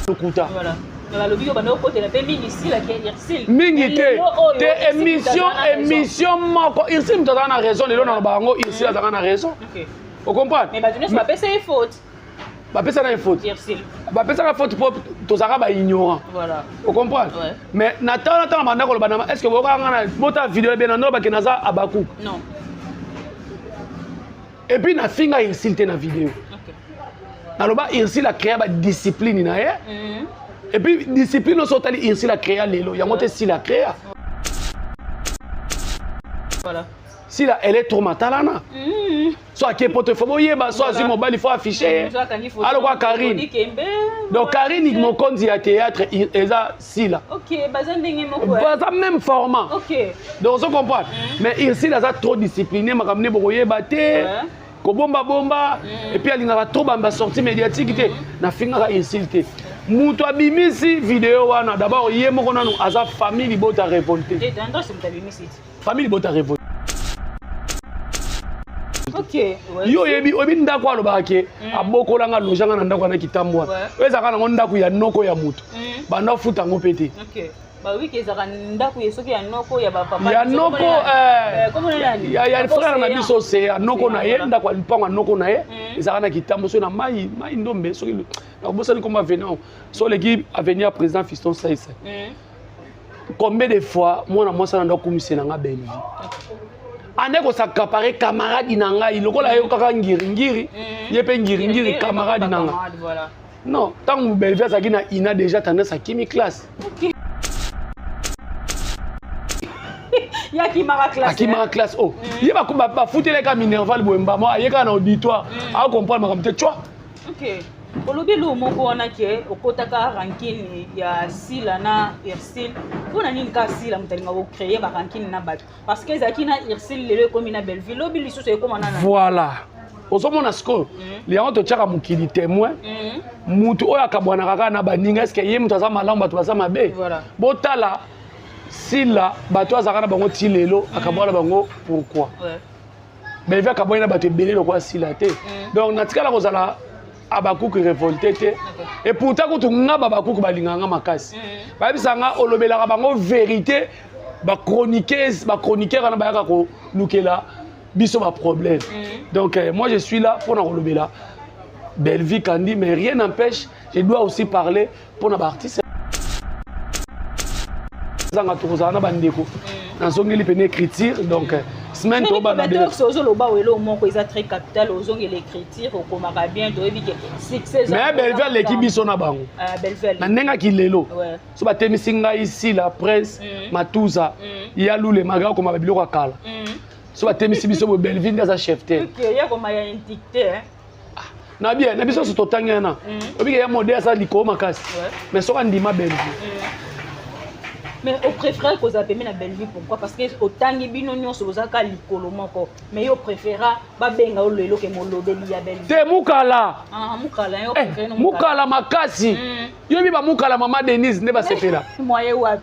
Lokuta mingi te te. Émission moko, Ursule moto azalaka na raison. Lelo naloba yango, Ursule azalaka na raison, ocomprendre? Bapesa na ye faute, bapesaka faute mpo tozalaka baignorant, ocomprendre? Mais na ntango na banda koloba na, est ce que bokaka nga na bota video ebe na ndo bakende naza abaku? Et puis nafinga Ursule te na video. Naloba Ursule acréa badiscipline na ye. Et puis discipline nyonso otali Ursule acréa lelo, yango te Sila acréa. Sila, elle est trop matalana. So ake poto, faut boyeba, so azwi mobali, faut affiche ye alokwa Karine. Donc Karine mokonzi ya théâtre eza Sila. Baza même format. Donc ozo comprendre, mais Ursule aza trop discipliné. Makambo nde bokoyeba te, kobombabomba, et puis alingaka trop bamba sortie médiatique te. Nafingaka Ursule te. Moto abimisi video wana, d'abord ye moko nanu aza famille libota révolté, famille libota révolté. Yo oyebi, oyebi ndako alobaka ke abokolanga, alojanga na ndako wana kitambo wana, oyo ezalaka nango ndako ya noko ya moto, banda ofuta yango mpe te. Ya noko ya frère na biso, se ya noko na ye, ndako ya lupango ya noko na ye ezalaka na kitambo, soki na mai mai ndombe, soki nakobosani kombo avenue, so oleki avenue ya président Fiston Saisa. Combien de fois mwana mwasi ana ndo akumisela nga Bellevie, ande kos'accaparer camarade na ngai lokola ye kaka ngiringiri, ye mpe ngiringiri camarade na nga. Non, ntango Bellevie azalaki na ina, déjà tendance akimi classe. Akimaka classe. Oh, ye bafuteleka minerval boye, mbama aye kaka na auditoire, acomprendre makambo te coi. Olobi eloko moko wana ke okotaka rancune ya Sila na Ursule. Mpona nini kaka Sila moto alingaka kocréer barancune na bato? Parce que ezalaki na Ursule, lelo ekomi na Belleville, lobi lisusu ekóma na Voilà, ozomona sikoyo yango totiaka mokili témoin. Mutu oyo akabwanaka kaka na baninga, est-ce ye moto aza malamu, bato baza mabe? Botala Sila, bato azalaka na bango ti lelo, akabwana bango pourquoi? Bellevie akabwani na bato ebele lokola Sila te. Donc natikala kozala abakuku révolté te. Et pourtant kutu nga babakuku balingaka nga makasi, bayebisaka nga olobelaka bango vérité. Bachroniqueuse, bachroniqueur wana bayaka kolukela biso baproblème. Donc moi je suis là mpona kolobela Bellevie Kandi, mais rien n'empêche, je dois aussi parler mpona baartiste zanga tokozala na bandeko. Nazongeli pene écriture, donc semaine tobanda. Ozoloba eloko moko eza très capital, ozongela écriture, okomaka bien, toyebi ke succès. Mais Bellevie aleki biso na bango na ndenge aki lelo. So batemisi ngai Sila, Prince Matuza, ya Lule Maga, okoma babiloko ya kala. So batemisi biso boye, Bellevie nde aza chef te na bien na biso nyonso totangi wana. Obike ya mode aza likolo makasi, mais soki andima Bellevie. Mais opréféré kozala pembe na Bellevue, pourquoi? Parce que otangi bino nyonso bozalaka likolo moko, mais yo préféra babenga yo lelo ke molobeli ya Bellevue. Te, mukala. Mukala yo. Eh, mukala makasi. Yoyebi bamukala mama Denise nde basepela. Moye wapi?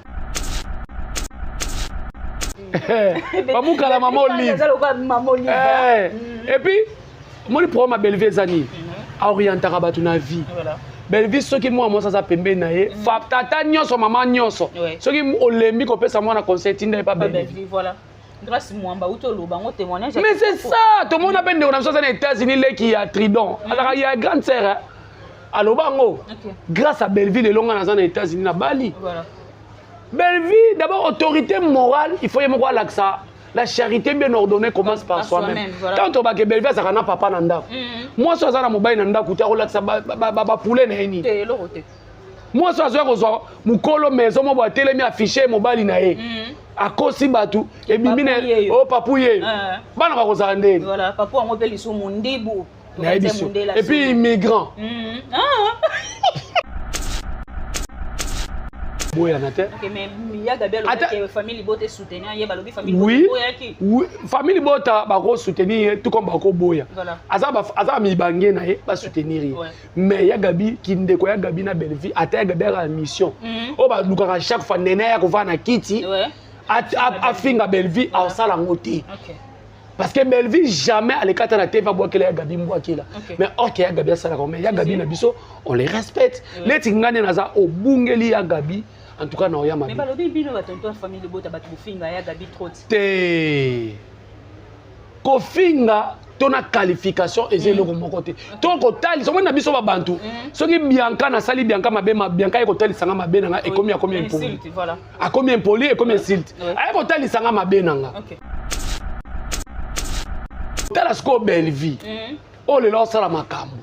Bamukala mama Olive. Et puis omoni problème ya Bellevue eza nini? Aorientaka bato na vie. Bellevue, soki mwana mwasi aza pembeni na ye, tata nyonso, mama nyonso, soki olembi kopesa mwana conseil, tinda ye pa Bellevue. Grâce Mwamba uti oloba ngo témoignage. Mais c'est ça, tomona mpe ndeko na biso aza na États-Unis, leki ya Tridon, azalaka ya grande sœur, aloba yango: grâce à Bellevue lelo nga naza na États-Unis, na Bali. Bellevue d'abord, autorité morale, il faut ye moko alakisa. La charité bien ordonnée commence par soi-même. Tant tobake Bellevue azalaka na papa na ndako, mwasi aza na mobali na ndako te, akolakisa bapule na ye nini? Mwasi azoya kozwa mokolo maison mo boye, atelemi, affiche mobali na ye, akosi bato, ebimi na o papu ye, bana bakozala ndeni? Nayebi so. Et puis immigrant boyana te. Oui, famille libota bakosoutenir ye tout comme bakoboya. Aza mibange na ye, basoutenir ye. Mais ya Gabi, kindeko ya Gabi na Bellevue, ata ya Gabi aka mission oyo balukaka chaque fois nene ya kovanda na kiti afinga Bellevue, aosala yango te. Parce que Bellevue jamais alekata na TV abwakela ya Gabi mbwakela. Okay. Mais or que ya Gabi asalaka, mais ya Gabi Si. na biso on les respecte. Neti nga nde naza obungeli ya Gabi, en tout cas na oya Mais mabe. balobi bino batonto ya famille libota, bato bofinga ya Gabi trop. Te, kofinga to na qualification eza eloko moko te. To kotalisa, omoni na biso babantu, soki Bianca nasali Bianca mabe, Bianca ye kotalisanga mabe na nga, ekomi, akomi impoli. Insulte, voilà. Akomi impoli, ekomi insulte. Aye kotalisanga mabe na nga. Tala sikoyo Bellevue oyo lelo osala makambo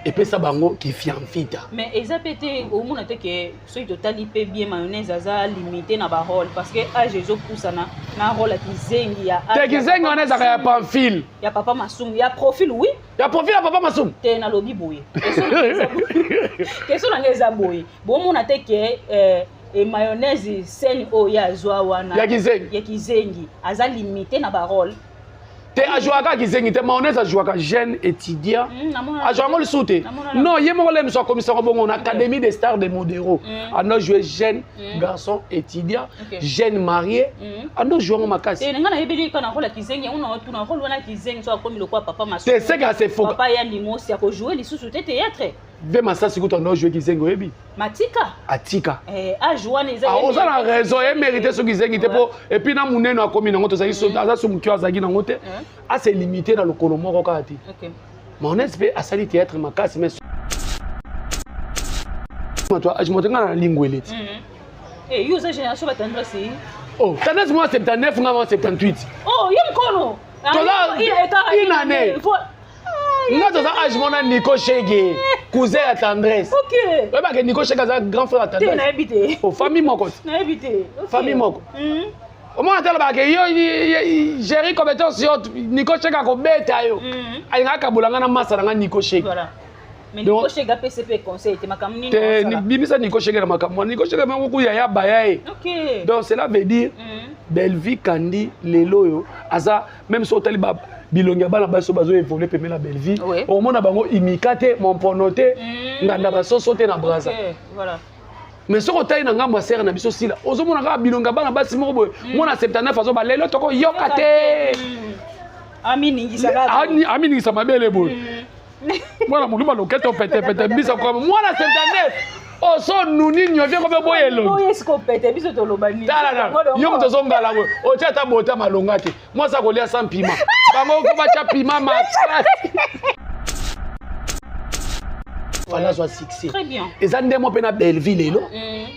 epesa bango kifiamfita. Mais eza mpe te, omona te ke soki totali mpe bien, Mayonnaise aza limité na barole parce que age ezopusana na role ya kizengi ya Te, kizengi wana ezalaka ya Pamphile. Ya papa Masumu, ya profil, oui. Ya profil ya papa Masumu. Te, nalobi boye, question na ngai eza boye: bomona te ke Mayonnaise, scène oyo ye azwa wana Ya kizengi. Ya kizengi, aza limité na barole? Te, ajwaka kizengi te. Mayonnaise ajwaka jeune étudiant. Azwa yango lisusu te. Non, ye moko le miso akomisango bongo na Académie des stars de Modero. Ando joué jeune garçon étudiant, jeune marié, ando joué yango makasi. Te, nga nayebeli kaka na role ya kizengi yango na otuna role wana kizengi so akomi lokola papa Masumu. Te, seke asefoka. Papa ya Limosi akojoue lisusu te théâtre. Ve Masasi kutu ando joué kizengi, oyebi. Matika. Atika. Age wana eza Ah, oza na raison, ye mérité soki kizengi te, mpo et puis na monene akomi nango, tozalaki aza so moke azalaki nango te, ase limité na lokolo moko kaka te. Mayonnaise mpe asali théâtre makasi, mais moto age moto nga na lingwele ti. Yo oza génération baTendresse. Oh, Tendresse mwa 79, nga mwa 78. Oh, ye mokolo. Toza une année. Nga toza age mona Nico Shege, cousin ya Tendresse. Oyebake Nico Shege aza grand frère ya Te. Tendresse. Nayebi te. Oh, famille moko ti. Nayebi te. Famille moko. Omona te, alobaka yo géri compétence, yo Nico Shege akobeta yo. Alingaka kabola nga na masa na nga Nico Shege. Voilà, mais Nico Shege apesi mpe conseil te, makambo nini Te. osala? Bimisa Nico Shege na makambo wana. Nico Shege moko kuya ya baya ye. Donc cela veut dire Bellevue Kandi lelo oyo aza, même so otali bilongi ya bana basi oyo bazoévolue pembeni na Bellevue, omona bango imika te, mompono te, nganda basoso te na Braza. Ok, voilà. Mais soki otali na ngambo ya sere na biso Sila, ozomona kaka bilongi ya bana basi moko boye, mwana 79 azoba lelo tokoyoka te. Aminingisa kaka. Aminingisa mabele boye, mwana moluba loketo petepete mbisa kwa mwana 79 oso nuni nyovie kobe boye elongi. Boye siko pete, biso toloba nini? Tala na yo moto ozongala boye, otia ata bota malonga te, mwasi akolia sans piment, bango ko batya piment makasi, fala azwa succès. Très bien. Eza nde mo mpe na Bellevue lelo,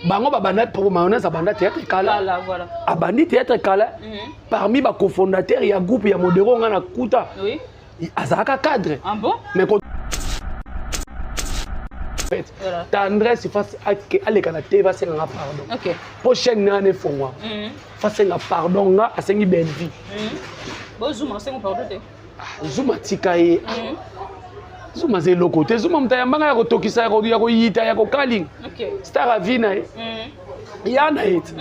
bango babanda po Mayonnaise abanda théâtre kala. Voilà, voilà. Abandi théâtre kala, parmi bacofondateur ya groupe ya Modero, nga na kuta azalaka cadre. Ah bon? Mais fait, Tendresse face aleka na te, basenganga pardon mpo chaîne na wana efongwama. Fasenga pardon, nga asengi Bellevue. Bozuma osengo pardon te. Zuma tika ye. Zuma aza eloko te. Zuma moto ayambanga ya kotokisa, ya koyita, ya kokalinga. Star avi na ye, ya na ye ti.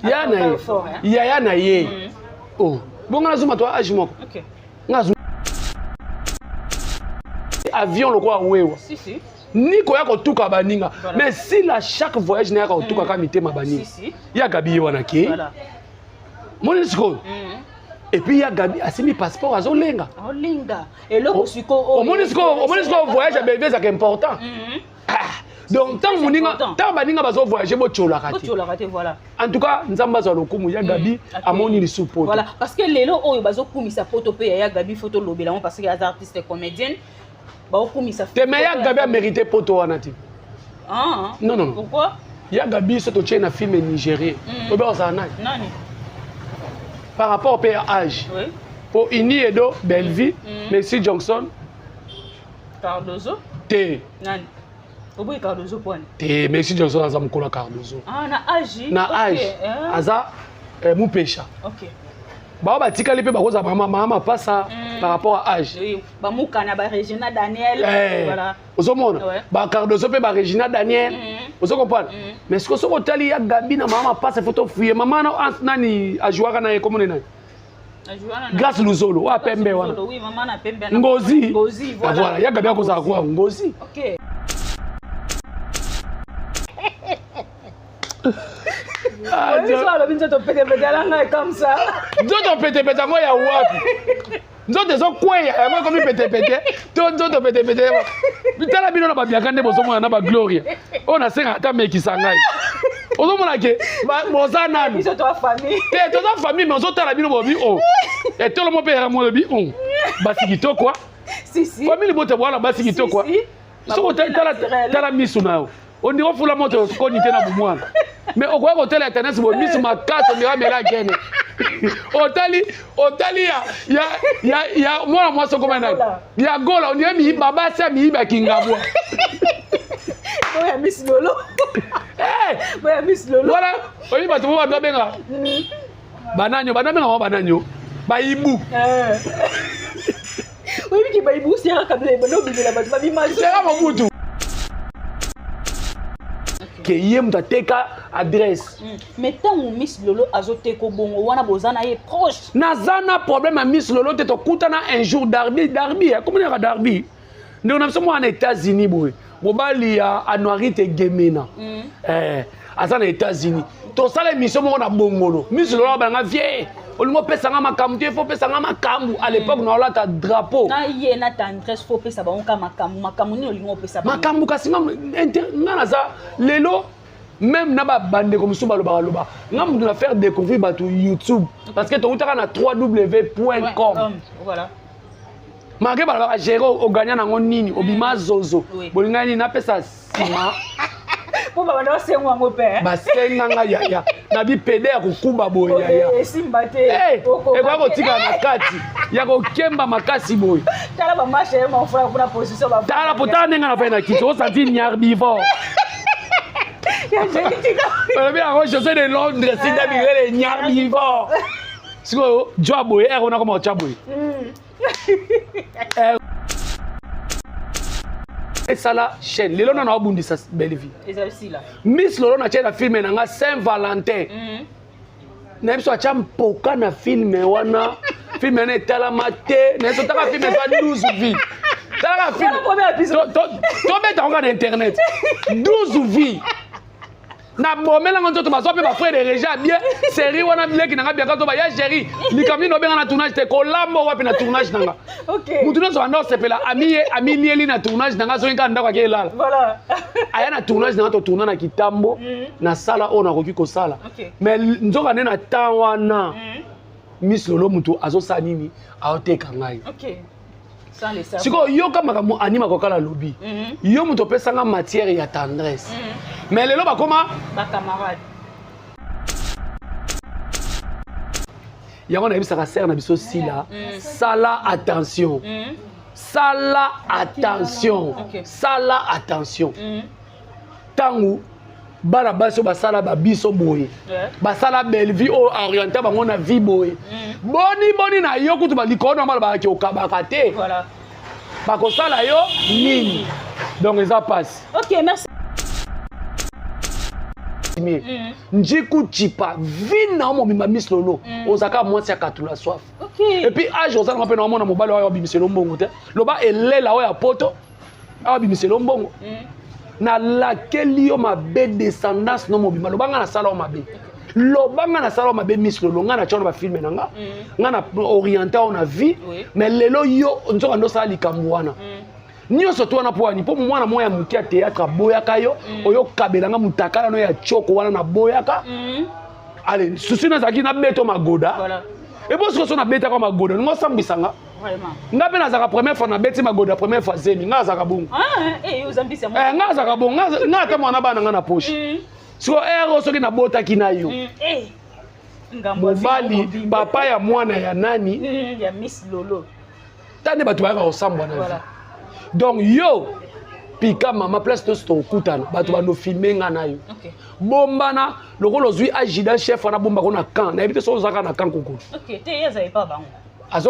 Ya na ye. Fort, hein? Yaya na ye. Oh, bongo na Zuma to age moko. Nga Zuma avion lokola wewa. Si si. Ni koya kotuka baninga. Mais si la chaque voyage nayaka kotuka kaka mitema baninga. Si si. Ya Gabi ye wana ke moni sikoyo. Et puis ya Gabi asimbi passeport, azolenga. Olinga eloko sikoyo. Omoni sikoyo, omoni sikoyo, voyage ya Bellevue ezalaka important. Ah, donc ntango moninga, ntango baninga bazovoyage, botiolaka te. Botiolaka te, voilà. En tout cas Nzambe azwa lokumu, ya Gabi amoni lisusu poto. Voilà, parce que lelo oyo bazokumisa poto mpe ya Gabi, faut tolobela yango parce que aza artiste comédienne, baokumisa. Te, mais ya Gabi amérité poto wana te. Ah, Non, non, non. Pourquoi? Ya Gabi, so totie na film nigérien, obe ozala nani? Nani? Par rapport mpe ya âge, po Ini Edo, Bellevue, Messi Johnson. Cardozo. Te. Nani oboyi Cardozo pwani? Te, Messi Johnson aza mokolo ya Cardozo. Ah, na age. Na âge aza mupesha. Bao batikali mpe bakozala mama mapasa par rapport à âge. Oui, bamukana, baRegina Daniel. Voilà. Ozomona baCardozo mpe baRegina Daniel, ozo comprendre. Mais siko soki otali ya Gabi na mama mapasa, faut tofuye mama nani ajouaka na ye, komone nani? Grâce Luzolo oyo apembe wana. Oui, mama na pembe. Ngozi. Ngozi. Ah, Voilà. voilà, ya Gabi akozala kwa Ngozi. Ah, Biso alobi nzoto petepete alanga comme ça. Nzoto petepete yango ya wapi? Nzoto ezokweya yango ekomi petepete to nzoto petepete? Tala bino na babiaka nde bozomona na bagloria oyo nasengaka ata mekisa ngai. Ozomona ke boza nanu Biso toa famille. Te, toza famille, mais ozotala bino bobi o etolo mo mpe yaka mo olobi o basi kitoko. Si si. Famille bote bwana basi kitoko. Si, si. Soki tala Naturel. Tala misu na yo, ondiri ofula moto koni te na bomwana, mais okoya kotala internet boye, misu makasi, ondiri amela kene. Otali, otali ya mwana mwasi okoma nani ya gola, ondiri miyiba basi ya miyiba ya kingabwa. Boya Miss Lolo. Eh! Boya Miss Lolo. Wana oyebi bato mo bando babenga banani oyo, bando babenga bango banani o bayibu. Eh. Oyebi ke bayibu sera kabila ebanda obimela bato babima. Sera Mobutu ke ye moto ateka adresse. Mais ntango Miss Lolo azoteka bongo wana, boza na ye proche? Naza na problème ya Miss Lolo te. Tokutana un jour Darby, Darby komona Darby, ndeko na biso mwana na États-Unis boye, mobali ya Anuarite Gemena. Eh, aza na États-Unis. Tosala émission moko na Bongolo. Miss Lolo abanga vie, olingi opesanga makambo te, fo opesanga makambo. À l'époque naolata drapeau. Na ye na Tendresse, fo opesa bango ka makambo. Makambo nini olingi opesa bango? Makambo kasi nga naza lelo même na babandeko mosusu balobaka loba nga motu na faire découvrir bato YouTube, parce que toutaka na 3w com. Voilà. Malgré balobaka gérer oganya nango nini, obima zozo. Bolingai nini napesa nsima? Mpo babanda basengo yango mpe. Basenganga yaya na bipede ya kokumba boye yaya. Esimba te. Ekoya kotikala na kati ya kokemba makasi boye. Tala bamashe ye mafula kuna position. Tala po, tala ndenge na fai na kiti, osanti nyarbivore. Balobi yango José de Londres sinda bilele nyarbivore. Sikoyo jwa boye ere wana koma otya boye esala chaîne lelo nano aobundisa Bellevie. Ezali sila. Miss Lolo na tie na film na nga Saint Valentin na biso, atya mpoka na film wana. Film wana etalama te na biso. Taka film eza 12 vues. Talaka film. Wana premier épisode. Tobeta yango na internet, 12 vues. Nabomelanga nzoto, bazwa mpe bafrère de régie ya bien. Série wana leki nanga biaka to baya géri likambo nini obenga na tournage te, kolamba wapi na tournage nanga. Mutu nyonso banda osepela ami ye amilieli na tournage nanga, soki kaka ndako ake elala. Aya na tournage nanga, totourna na kitambo na sala oyo nakoki kosala. Mais nzoka nde na temps wana Miss Lolo mutu azosala nini, aoteka ngai. Sans le savoir. Sikoyo yoka makambo anima kokala alobi. Yo moto opesanga matière ya Tendresse, mais lelo bakoma bacamarade. Yango nayebisaka sere na biso Sila, sala attention, sala attention, sala attention. Ntango bana basi oyo basala babiso boye, basala Bellevie oyo oriente bango na vie boye, boni boni na yo kutu balikolo na balobaka okabaka te. Bakosala yo nini? Donc eza pasi. Ok, merci. Njiku cipa vi na yo mobimba, Miss Lolo, ozalaka mwasi ya katula soif. Et puis age ozalanga mpe na omona mobali oyo abimiselo mbongo te. Loba elela oyo ya poto awa abimiselo mbongo. Nalakeli yo mabe, descendance no mobimba. Loba nga nasala yo mabe, loba nga nasala yo mabe. Miss Lolo, nga na tia na bafilm na nga, nga na oriente yo na vie. Mais lelo yo nzoka nde osala likambo wana nyonso to wana mpo wani, mpo mwana moko ya moke ya théâtre aboyaka yo. Oyo okabelanga mutakala no ya tioko wana naboyaka. Ale susi nazalaki nabeto magoda. Ebo sikoyo so nabetaka magoda, ningo osambwisanga. Nga mpe nazalaka première fois nabeti magoda, première fois zemi. Nga azalaka bongo. Ah, eh, ozambisi yango. Eh, nga azalaka bongo. Nga ata mwana bana nga na poche. Sikoyo ere oyo soki nabotaki na yo, Eh. Ngambo ya mobali mobimba. Papa ya mwana ya nani? Ya Miss Lolo. Ta nde bato bayaka kosambwa na vie. Donc yo pika mama place nyonso tokokutana, bato bando filme nga na yo. Bombana lokola ozwi agida chef wana, bombako na camp. Nayebi te soki ozalaka na camp kokolo. Ok, te, ye azali pa bango. Azo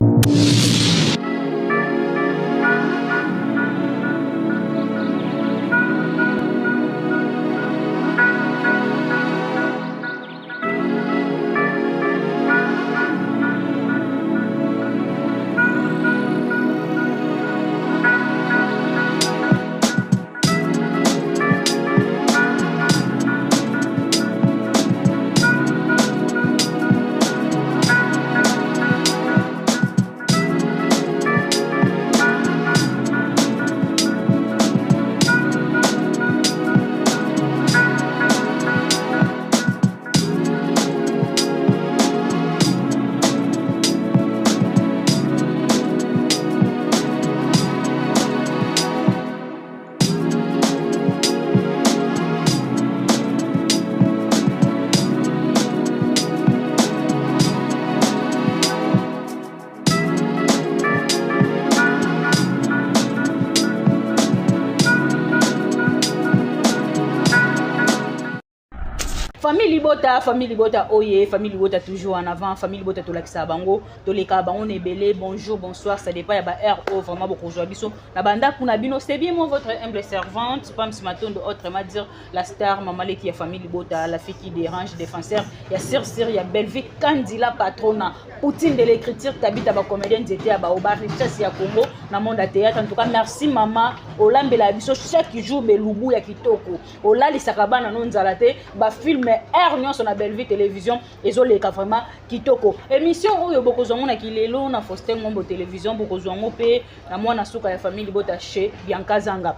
Famille Libota, famille Libota, oye, famille Libota toujours en avant, famille Libota tolakisa bango, toleka bango na ebele, bonjour, bonsoir, ça dépend ya ba heure oyo vraiment bokozwa biso na bandako na bino. C'est bien moi, votre humble servante, Pams Matondo, autrement dire la star, maman leki ya famille Libota, la fille qui dérange, défenseur, ya Sir Sir, ya Bellevue, Candila Patrona, Poutine de l'écriture, Tabita ba comédien nzete ya ba oba richesse ya Congo na monde ya théâtre. En tout cas, merci maman, olambela biso chaque jour belubu ya kitoko. Olalisaka bana no nzala te, bafilm aire nyonso na Bellevue Télévision ezoleka vraiment kitoko. Émission oyo bokozwa ngo na kilelo na Faustin Ngombo Télévision, bokozwa ngo mpe na mwana suka ya famille Libota chez Bianca Zanga.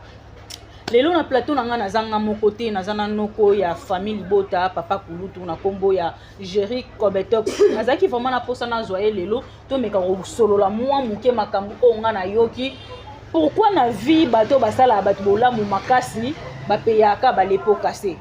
Lelo na plateau na nga nazanga moko te, naza na noko ya famille Libota, papa Kulutu na nkombo ya Jerry Cobetox. Nazalaki vraiment na mposa nazwa ye lelo, tomeka kosolola mwa moke makambo oyo nga nayoki. Pourquoi na vie bato basalaka bato bolamu makasi bapeyaka balepo kase,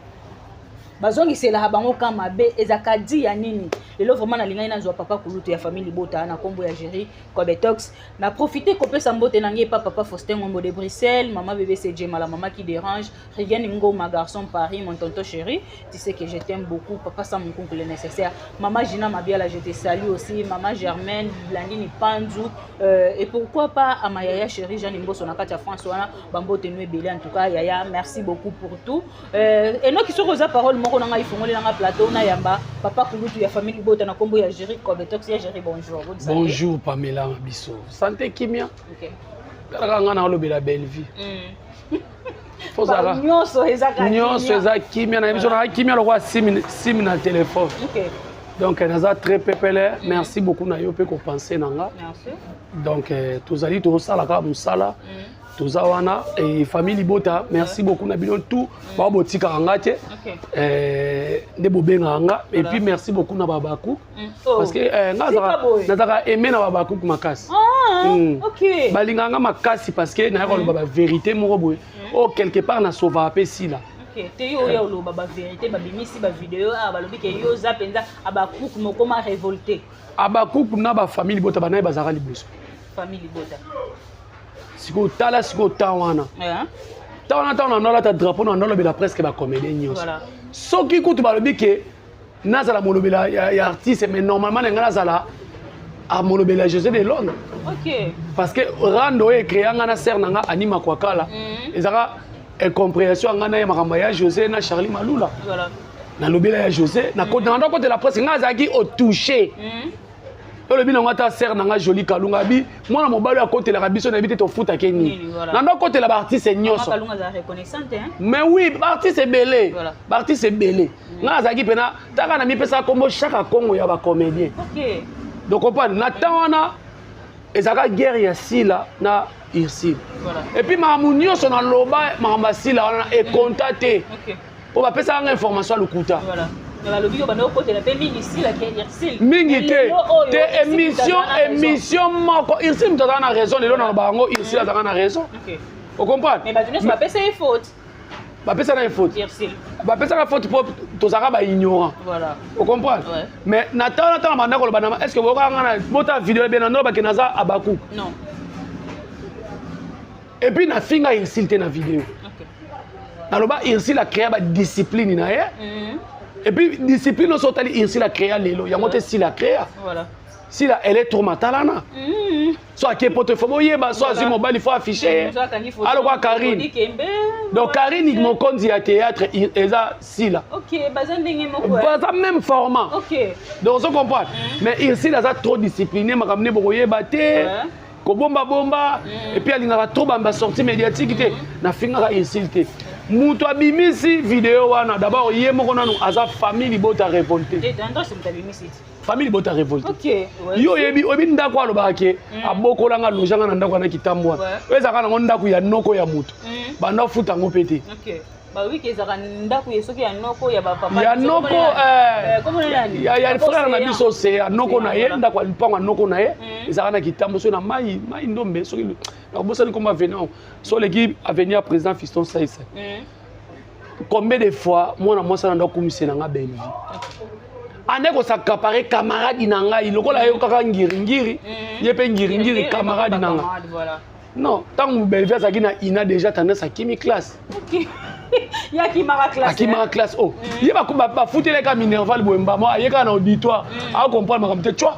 bazongiselaka bango ka mabe? Ezalaka di ya nini? Lelo vraiment nalingaki nazwa papa Kulutu ya famille Libota na nkombo ya Jerry Cobetox. Na profite kopesa mbote na ngai epa papa Faustin Ngombo de Bruxelles, mama bébé Cdjema, la mama qui dérange, Rigen Ngoma, garçon Paris, mon tonton chéri, tu sais que je t'aime beaucoup, papa Sam Nkunku le nécessaire, mama Gina Mabiala, je te salue aussi, mama Germaine Blandini Panzu, et pourquoi pas à ma yaya chérie Jeanne Mboso na kati ya France wana, bambote no ebele. En tout cas yaya, merci beaucoup pour tout. Enoki soki oza parole moko na ngai, ifongoli nanga plateau na yamba papa Kulutu ya famille Libota na nkombo ya Jerry Cobetox. Ya Jerry, bonjour. Bonne santé. Bonjour Pamela biso, santé, kimia. Talaka nga na olobela Bellevue. Fozalaka nyonso ezaka nyonso eza kimia na biso, naka kimia lokola sim na telefone. Donc naza très pepele. Merci beaucoup na yo mpe kopense na nga. Merci. Donc tozali tozosala kaka mosala, toza wana e famille Libota, merci beaucoup na bino tout bao botikaka nga te. Nde bobengaka nga et puis merci beaucoup na babaku parce que nga nazalaka aimé na babakuku makasi. Balingaka nga makasi parce que nayaka koloba bavérité moko boye oyo quelque part nasauvaka mpe sila. Te, yo oya oloba bavérité, babimisi bavideo awa, balobi ke yo oza mpenza abakuku mokoma révolté. Abakuku na bafamille Libota banaye bazalaka liboso. Famille Libota. Sikoyo tala, sikoyo ta wana ta wana ntango na ndolata drapeau na ndolobela presque bacomédien nyonso. Soki kutu balobi ke nazala molobela ya artiste, mais normalement na ngai nazala amolobela José de Londres parce que rando oyo ecréa nga na sere na nga Anima Kwakala ezalaka incompréhension ya ngai na ye, makambo ya José na Charlie Malula. Nalobela ya José na ndo kotela presque ngai azalaki otouché. Olobi nango ata sere na nga Joli Kalunga abi mwana mobali oyo akotelaka biso, nayebi te tofutake nini. Na ndo akotela baartiste nyonso. Mais oui, baartiste ebele, baartiste ebele. Ngai azalaki mpena taka na mipesaka nkombo Chaka Congo ya bacomédien. Donc comprendre, na temps wana ezalaka guerre ya Sila na Ursile. Et puis makambo nyonso naloba, makambo ya Sila wana ekonta te mpo bapesaka nga information ya lokuta. Balobi yo banda okotela mpe mingi Sila ke Ursile. Mingi te te, émission moko Ursile moto azalaka na raison. Lelo naloba yango, Ursile azalaka na raison, ocomprendre? Mais bato nyonso bapesa ye faute. Bapesaka ye faute, bapesaka faute mpo tozalaka baignorant, ocomprendre? Mais na ntango na ntango banda koloba na est ce que bokaka nga na bota video ebe na ndolobake naza abaku. Non. Et puis nafinga Ursile te na video. Naloba Ursile acréa badiscipline na ye et puis discipline nyonso otali Ursile acréa lelo yango te Sila acréa. Sila, elle est trop matalana. So ake poto, faut boyeba, so azwi mobali, faut affiche ye alokwa Karine. Donc Karine mokonzi ya théâtre eza Sila. Baza ndenge moko. Baza même format. Donc ozo comprendre, mais Ursile aza trop discipliné, makambo nde bokoyeba te, kobombabomba et puis alingaka trop bamba sortie médiatique te. Nafingaka Ursile te. Moto abimisi video wana d'abord ye moko nanu aza famille Libota révolté. Famille Libota révolté. Yo oyebi, oyebi ndako alobaka ke abokolanga, lojanga na ndako wana kitambo wana oyo ezalaka nango ndako ya noko ya moto, banda ofuta yango mpe te. Bawiki ezalaka ndako ye soki ya noko ya bapapa. Ya noko ya frère na biso se ya noko na ye, ndako ya lupango ya noko na ye ezalaka na kitambo, soki na mai mai ndombe, soki nakobosani kombo avenue, so oleki avenue ya président Fiston Saisa. Combien de fois mwana mwasi wana ndakumisi na nga Bellevue ande kos'accaparer camarade na ngai lokola ye kaka ngiringiri, ye mpe ngiringiri camarade na nga? Non, ntango Bellevue azalaki na ina déjà tendance akimi classe. Ye akimaka classe. Akimaka classe. Oh, ye bafuteleka minerval boye, mbamo aye kaka na auditoire, acomprendre makambo te cwa.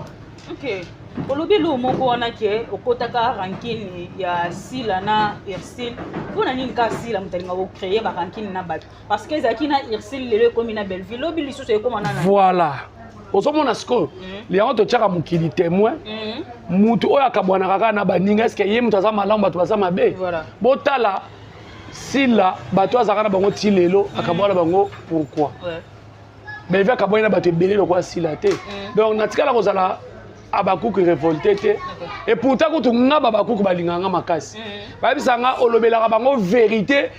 Ok, olobi eloko moko wana ke okotaka rancune ya Sila na Ursile. Mpona nini kaka Sila moto alingaka kocréer barancune na bato? Parce que ezalaki na Ursile, lelo ekómi na Belleville, lobi lisusu ekóma na Voilà, ozomona sikoyo, yango totiaka mokili témoin. Mutu oyo akabwanaka kaka na baninga, est-ce ye moto aza malamu, bato baza mabe? Botala Sila, bato azalaka na bango ti lelo, akabwana bango pourquoi? Belleville akabwani na bato ebele lokola Sila te. Donc natikala kozala abakuku révolté te. Et pourtant kutu nga babakuku balingaka nga makasi. Bayebisa nga olobelaka bango vérité,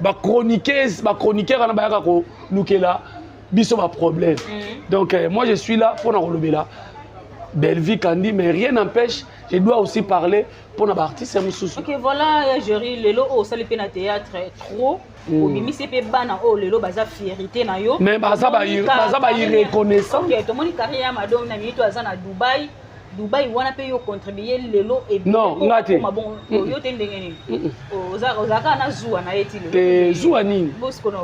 bachroniqueuse, bachroniqueur wana bayaka kolukela biso baproblème. Donc moi je suis là mpona kolobela Belleville Kandi, mais rien n'empêche, je dois aussi parler mpona baartiste ya mosusu. Ok, voilà ya Géri, lelo oyo osali mpe na théâtre trop, obimisi mpe bana oyo lelo baza fierté na yo. Mais baza bairreconnaissant. Ok, tomoni carrière ya Madome na minute aza na Dubai. Dubai wana mpe yo contribue lelo. Non, nga te. Bon, yo te, ndenge nini ozalaka na zuwa na ye ti lelo? Te, zuwa nini?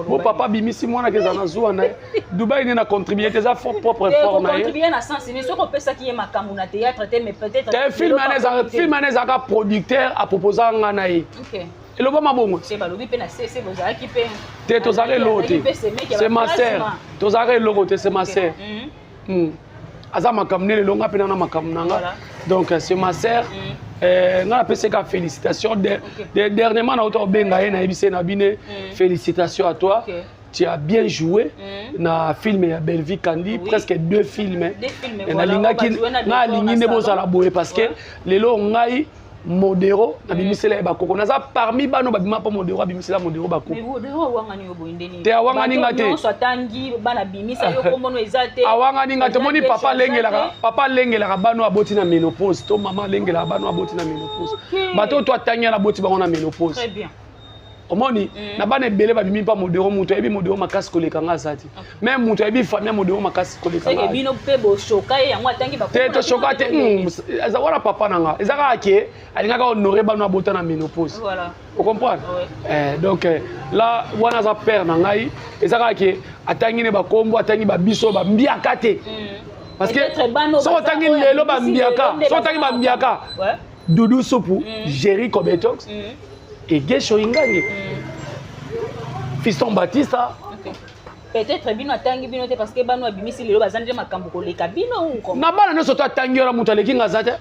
Bo papa abimisi mwana ke eza na zuwa na ye. Dubai nde na contribue te, eza propre effort na ye. Contribue na sens nini? Soki opesaki ye makambo na théâtre te, mais peut-être Te, film wana ezalaka producteur aproposa nga na ye. Elobama bongo. Balobi mpe na sese bozalaki mpe. Te, tozalaka eloko te, c'est ma sœur, tozalaka eloko te, c'est ma sœur. Aza makambo nde lelo, nga mpe na makambo na nga. Donc c'est ma sœur. Nga napesi ka félicitation. Dernièrement nauta kobenga ye, nayebisi ye na bine: félicitations à toi, tu as bien joué na film ya Bellevue Kandi, presque deux films. Nalingaki nga alingi nde bozala boye, parce que lelo ngai Modero nabimisela ye bakoko, naza parmi bano babima mpo Modero abimisela Modero bakoko. Te, awangani nga te. Awangani nga te. Omoni, papa alengelaka, papa alengelaka bano aboti na ménopause, to mama alengelaka bano aboti na ménopause. Bato oyo to atangi yana, aboti bango na ménopause. Omoni, na bana ebele babimi mpa Modero, moto ayebi Modero makasi koleka nga aza te. Mais moto ayebi famille ya Modero makasi koleka nga te. Toshoka te, eza wana papa na nga. Eza kaka ke alingaka honore bano abota na ménopause, ocomprendre? Donc là wana aza père na ngai. Eza kaka ke atangi ne bakombo, atangi babiso bambiaka te, parce que soki otangi lelo bambiaka, soki otangi bambiaka, Dudu Supu, Jerry Cobetox, Egesho Ingange, Fiston Batista. Peut-être bino atangi bino te, parce que bano abimisi lelo baza nde makambo koleka bino. Na bana nyonso to atangi wana, moto aleki nga aza te.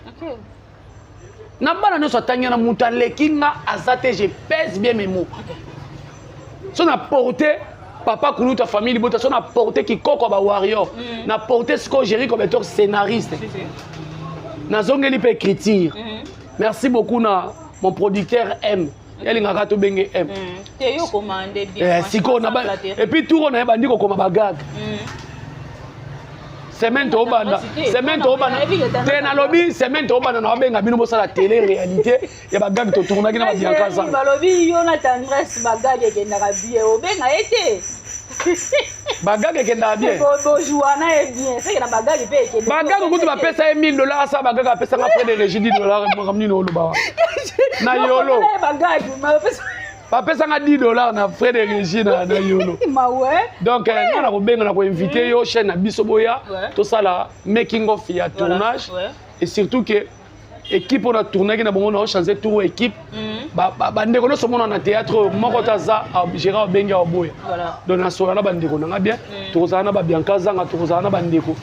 Na bana nyonso atangi wana, moto aleki nga aza te. Je pèse bien mes mots. So na porte papa kuluta famille libota, so na porte kikoko ya bawarrior, na porte sikoyo Géri Cobetor scénariste, nazongeli mpe écriture. Merci beaucoup na mon producteur M, yalingaka tobenge M. Te, yo komande bien. Sikoyo et puis tour na ye bandi kokoma bagag. Semaine tobanda, semaine tobanda te, nalobi semaine tobanda na babenga bino bosala télé réalité ya bagag totournaki na babianka zanga. Balobi yo na Tendresse, bagag ekendaka bien, obenga ye te. Bagag ekendaka bien. Bozwa na ye bien, seke na bagag mpe ekende. Bagag kutu bapesa ye 1000 $, asala bagag, apesanga frais de régie 10 $. Makambo nini oloba wa na yolo? Bapesanga 10 $ na frais de régie na yolo. Donc nga na kobenga, na koinvite yo, chaîne na biso, boya tosala making of ya tournage. Et surtout que équipe oyo natournaki na bango, na ochange tour équipe. Bandeko nyonso omona na théâtre oyo, moko te aza gérard obengi aoboya. Donc nasola na bandeko nanga bien, tokozala na babianka zanga, tokozala na bandeko.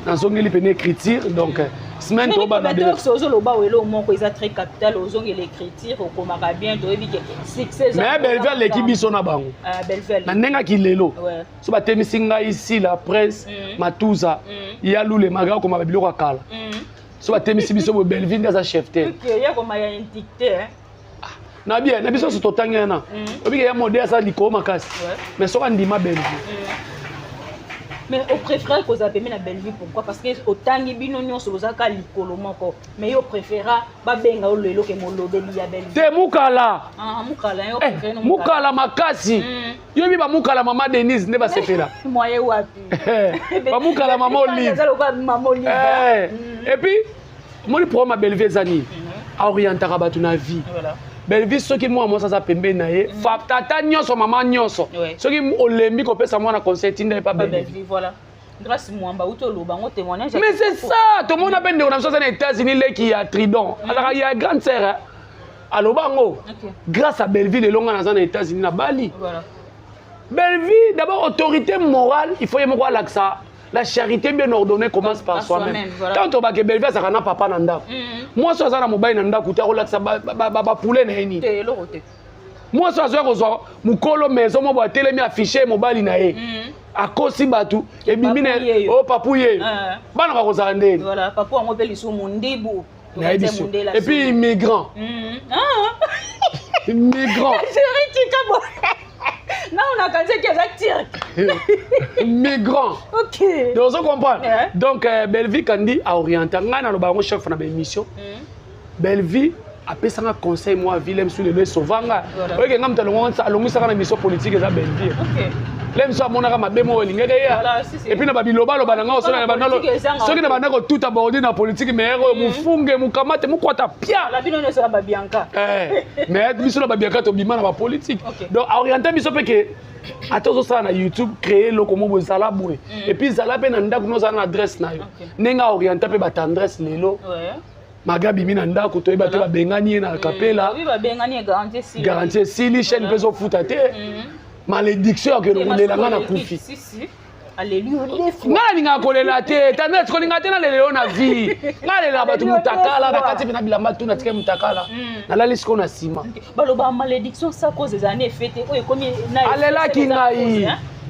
Nazongeli pene écriture, donc semaine tobanda. Ozoloba welo moko eza très capital, ozongela écriture, okomaka bien, toyebi ke succès. Mais Bellevue aleki biso na bango na ndenge aki lelo. So batemisi ngai Sila, Prince Matuza, ya Lule Maga, okoma babiloko ya kala. So batemisi biso boye, Bellevue nde aza chef te na bien na biso nyonso totangi wana. Obike ya mode aza likolo makasi, mais soki andima Bellevue. Mais opréféré kozala pembe na Bellevue, pourquoi? Parce que otangi bino nyonso bozalaka likolo moko, mais yo opréféra babenga yo lelo ke molobeli ya Bellevue. Te, mukala. Mukala. Yo mukala makasi. Yoyebi bamukala mama Denise nde basepela. Moye wapi? Bamukala mama Olive. Mama Olive. Et puis omoni, programme ya Bellevue eza nini? Aorientaka bato na vie. Bellevue, soki mwana mwasi aza pembeni na ye, tata nyonso, mama nyonso, soki olembi kopesa mwana conseil, tinda ye pa Bellevue. Voilà. Grâce Mwamba uti oloba ngo témoignage. Mais c'est ça, tomona mpe ndeko na biso aza na États-Unis, leki ya Tridon, azalaka ya grande sœur, aloba yango: "Grâce à Bellevue, lelo nga naza na États-Unis, na bali." Bellevue d'abord, autorité morale, il faut ye moko alakisa. La charité bien ordonnée commence par soi-même. Tant tobake Bellevue azalaka na papa na ndako, mwasi aza na mobali na ndako te, akolakisa bapule na ye nini? Mwasi azoya kozwa mokolo maison mo bo atelemi, affiche mobali na ye, akosi bato, ebimi na o papu ye, bana bakozala ndeni? Papu yango mpe lisusu mondibu. Nayebi so. Et puis immigrant, immigrant. Na onakanisi eza turc. Migrant. Donc ozo comprendre. Donc Bellevue Kandi aorienta ngai, naloba yango chef na baémission. Bellevue apesanga conseil mwa ville mosu, lelo esovanga. Oyeke nga moto alongisaka na mission politique eza Bellevue. Le mosu amonaka mabe moko elingaki ye, et puis na babilobaloba na ngai, soki na banda kotuta bordi na politique, mais oyo mofunge mokamate mokwata pia. Mais biso na babianka tobima na bapolitique. Donc aoriente biso mpe ke ata ozosala na YouTube, créer eloko mo boye, ezala boye, et puis ezala mpe na ndako nozala na adresse na yo, ndenge aoriente mpe batendresse lelo. Maga abimi na ndako, toyeba te, babengani ye na kapela, garantie esili, chaîne mpe ezofuta te, malédiction ya kende kolela nga na kufi. Nga nalingaka kolela te, tendresse, kolinga te nalela yo na vie. Nga nalela bato mutakala na kati mpe na bilamba tu natikali mutakala, nalali sikoyo na nsima. Baloba malédiction sans cause ezala na effet te, oyo ekomi. Alelaki ngai,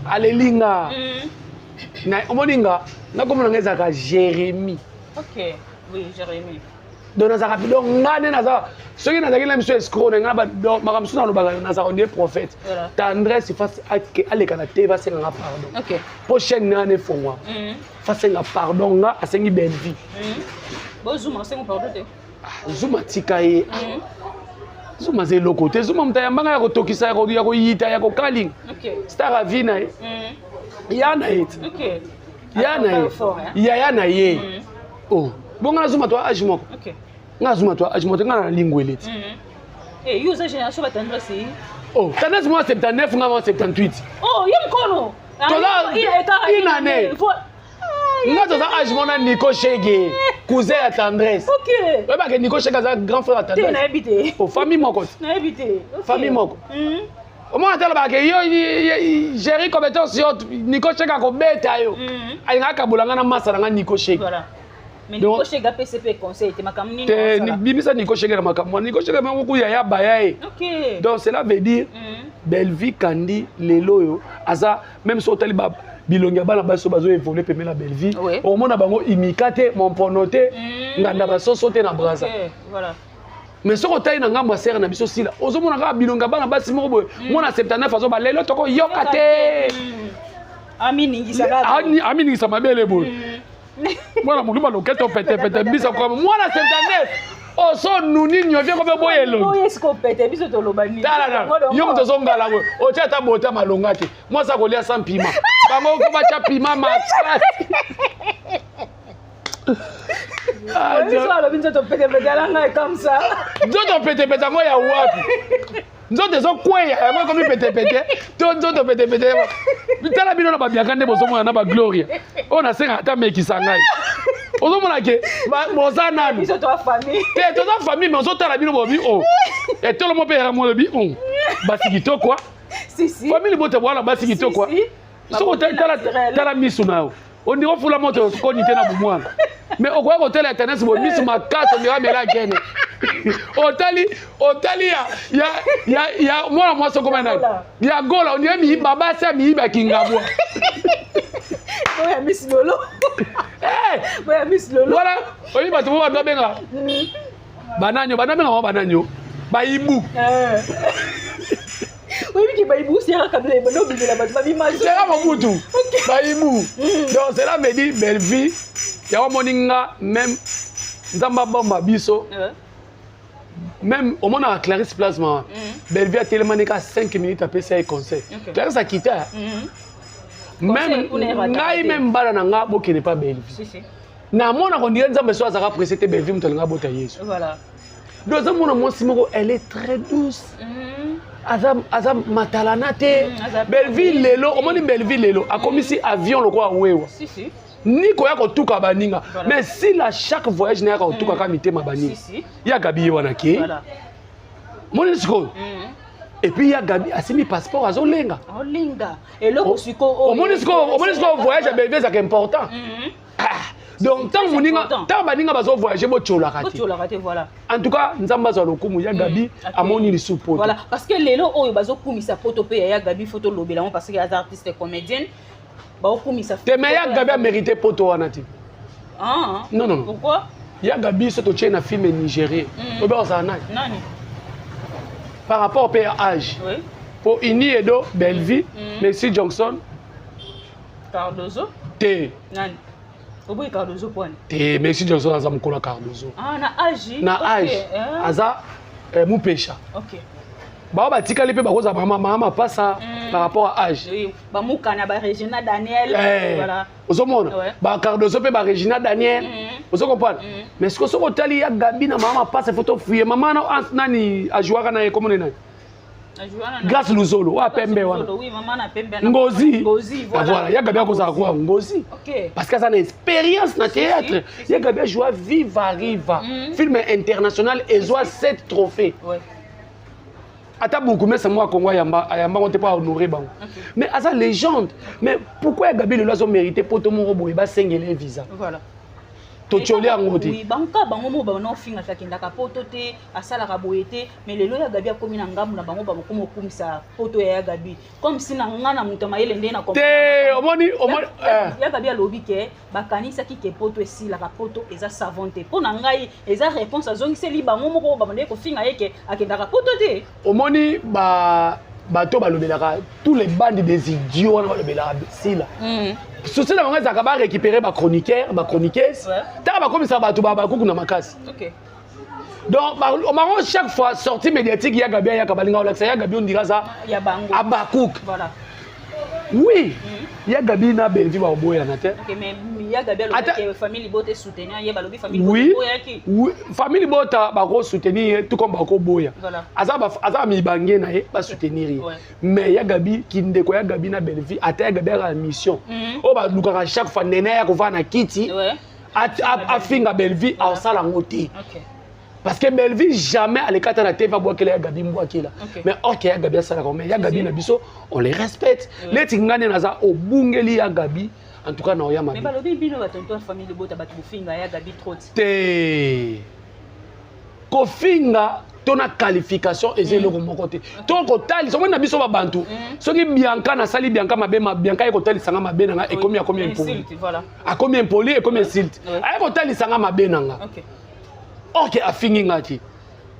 aleli nga. Omoni nga, nakomona nga ezalaka Jérémie. Ok, oui, Jérémie. Donc nazalaka, donc nga nde naza, soki nazalaki na biso escroc na nga, makambo mosusu nalobaka, nazalaka ondie prophète. Tendresse aleka na te, basenganga pardon mpo chaîne na wana efongwama. Fasenga pardon, nga asengi Bellevue. Bozuma osengo pardon te. Zuma tika ye, Zuma aza eloko te. Zuma moto ayambanga ya kotokisa, ya koyita, ya kokalinga. Star avi na ye, ya na ye te, ya na ye, yaya na ye. Oh, bonga na Zuma to age moko, nga Zuma to age moko te, nga na lingwele ti. Yo oza génération batendresse. Oh, tendresse mwa 79, nga mwa 78. Oh, ye mokolo. Toza une année. Nga toza age mona Nico Shege, cousin ya Tendresse. Oyebake Nico Shege aza grand frère ya Tendresse. Nayebi te. Oh, famille moko ti. Nayebi te. Famille moko. Omona te, alobaka yo géri compétence, yo Nico Shege akobeta yo, alingaka kabola nga na masa na nga Nico Shege. Te, bimisa Nico Shege na makambo wana. Nico Shege moko kuya ya baya ye. Donc cela veut dire Bellevue Kandi lelo oyo aza même so otali bilongi ya bana basi oyo bazoévolue pembeni na Bellevue, omona bango imika te, mompono te, nganda basoso te na Braza. Mais soki otali na ngambo ya sere na biso Sila, ozomona kaka bilongi ya bana basi moko boye, mwana 79 azoba lelo tokoyoka te. Aminingisa mabele boye, mwana moluba loketo petepete mbisa kwa mwana 79 oso nuni nyovie kobe boye elongi. Tala yo moto ozongala boye, otia ata bota malonga te, mwasi akolia sans piment, bango ko batya piment makasi. Alobi nzoto petepete alanga comme ça. Nzoto petepete yango ya wapi? Nzoto ezokweya, yango ekomi petepete to nzoto petepete? Tala bino na babiaka nde bozomona na bagloria oyo nasengaka ata mekisa ngai, ozomona ke boza nanu te, toza famille. Mais ozotala bino bobi o etolo mo mpe yaka mo olobi o basi kitoko, famille bota bwana basi kitoko. Soki tala misu na yo, ondiri ofula moto koni te na bomwana, mais okoya kotala internet boye, misu makasi, ondiri amela gene. Otali, otali ya mwana mwasi okoma nani ya Gola, ondire babasi ya miyibi ya Kingabwa. Boya Miss Lolo. Boya Miss Lolo. Voilà, oyebi bato mo bato babenga bananio, bando babenga bango bananio, bayibu. Oyebi ke bayibu sera Kabila ebanda obimela bato babima. Sera Mobutu, bayibu. Donc cela veut dire Bellevue yango omoni nga même Nzambe abomba biso. Même omonaka Clarisse Plasma, Bellevue atelemani ka 5 minutes, apesi ye conseil, Clarisse akita. Même ngai, même bana na nga bokende pa Bellevue, namona kondire Nzambe so azalaka pressé te. Bellevue moto alinga abota Yesu. Donc aza mwana mwasi moko, elle est très douce. Aza matalana te. Belleville lelo, omoni Belleville lelo akomisi avion lokola wewa. Si, si. Ni koya kotuka baninga. Voilà. Mais Sila, chaque voyage nayaka kotuka kaka mitema baninga. Si, si. Ya Gabi ye wana ke moni sikoyo. Et puis ya Gabi asimbi passeport, azolenga. Olinga eloko sikoyo. Omoni sikoyo voyage ya Belleville ezalaka important. Ah, donc ntango moninga, ntango baninga bazovoyage, botiolaka te. Botiolaka te, voilà. En tout cas, Nzambe azwa lokumu. Ya Gabi amoni lisu poto. Voilà, parce que lelo oyo bazokumisa poto mpe ya Gabi, faut tolobela yango, parce que aza artiste comédienne, baokumisa. Te, mais ya Gabi amérité poto wana te. Ah, Non, non, non. Pourquoi? Ya Gabi, so totie na film nigérien, obe ozala nani? Nani? Par rapport mpe ya âge, po Ini Edo, Bellevie, Messi Johnson. Cardozo. Te. Nani? Oboyi Cardozo pwani? Te, Messi Johnson aza mokolo ya Cardozo. Ah, na âge. Na âge aza mupesha. Bao batikali mpe bakozala mama mapasa par rapport à âge. Oui, bamukana, ba Regina Daniel. Voilà. Ozomona bacardozo mpe baRegina Daniel. Ozo comprendre? Mais siko soki otali ya Gabi na mama mapasa, faut tofuye mama nani ajouaka na ye, komone nani? Grâce Luzolo oyo apembe wana. Oui, mama na pembe. Ngozi. Ngozi, Ah, voilà. voilà, ya Gabi akozala kuwa Ngozi parce que aza na expérience na théâtre. Ya Gabi ajoua Viva Riva, film international ezwa 7 trophée. Ata bourgmestre moko ya Congo ayambango te mpo ahonore bango. Mais aza légende. Mais pourquoi ya Gabi lelo azomérite poto moko boye, basengele ye visa? Totioli yango te. Oui, banka bango mo bana ofingaka, akendaka poto te, asalaka boye te, mais lelo ya Gabi akomi na ngambu na bango, bakokoma okumisa poto ya Gabi, comme si na nga na moto ya mayele nde na Te, omoni. Ya Gabi alobi ke bakanisaki ke poto esilaka, poto eza savon te. Mpo na ngai eza réponse azongiseli bango moko babandaki kofinga ye ke akendaka poto te. Omoni bato balobelaka, tous les bandes des idiots wana balobelaka Sila, souci na bango ezalaka barécupérer bachroniqueur, bachroniqueuse. Ntango bakomisaka bato bakuku na makasi. Donc bango, chaque fois sortie médiatique ya Gabi ayaka, balinga kolakisa ya Gabi ondira aza Ya bango. Abakouk. Oui, ya Gabi na Bellevie bakoboyana te. Ok, mais ya Gabi alobi ke famille libota soutenir ye, balobi famille boyaki. Oui, famille bota bakosoutenir ye tout comme bakoboya. Aza mibange na ye, basoutenir ye. Mais ya Gabi, kindeko ya Gabi na Bellevie, ata ya Gabi aka mission oyo balukaka chaque fois nene ya kovanda na kiti, afinga Bellevie, aosala yango te. Parce que Bellevie jamais alekata na TV abwakela ya Gabi mbwakela. Mais ok, ya Gabi asalaka, mais ya Gabi na biso, on les respecte. Neti nga nde naza obungeli ya Gabi, en tout cas na oya Mais mabe. Balobi bino batonto ya famille libota, bato bofinga ya Gabi trop. Te, kofinga to na qualification eza eloko moko te. To kotalisa, omoni na biso babantu, soki Bianca nasali Bianca mabe, Bianca ye kotalisanga mabe na nga, ekomi, akomi impoli. Insulte, voilà. Akomi impoli, ekomi insulte. Aye kotalisanga mabe na nga. Ok, afingi nga te.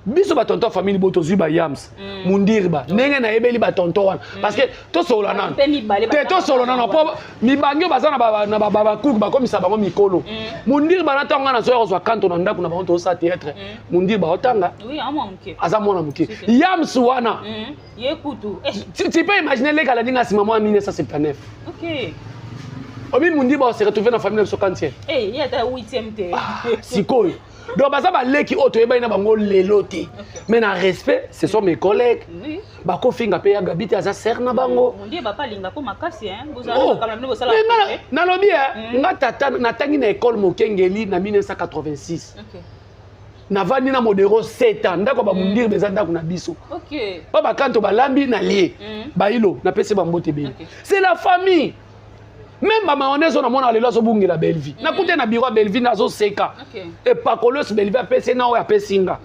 Biso batonto ya famille bo tozwi bayams mundirba ndenge nayebeli batonto wana, parce que tosolola nano. Mpe mibale. Te, tosolola nano, mpo mibangi oyo baza na bakuku, bakomisa bango mikolo. Mundirba na ntango nga nazoya kozwa kanto na ndako na bango, tozosala théâtre, mundirba otanga. Oui, amwa moke. Aza mwana moke, yams wana. Ye kutu. Eh, Tu peux imaginer leka alandi nga nsima mwa 1979. Obi mundirba ose retrouve na famille na biso quantième. Eh, ye ata huitième te. Sikoyo donc baza baleki oyo toyebani na bango lelo te, mais na respect, ce sont mes collègues. Bakofinga mpe ya Gabi te, aza sœur na bango. Mondie bapa alingako makasi, hein. Bozala Oh. makambo na bino bosala. Mais nalobi e nga tata natangi na école Mokengeli na 1986. Navandi na Modero 7 ans, ndako ya bamundirbe eza ndako na biso. Mpo bakanto balambi na lie. Bailo napesi bambote ebele. C'est la famille. Même bamayonnaise oyo namona lelo azobungela Bellevie, nakute na bureau ya Bellevie, nazoseka. Epakolosi Bellevie apesi na oyo apesi nga.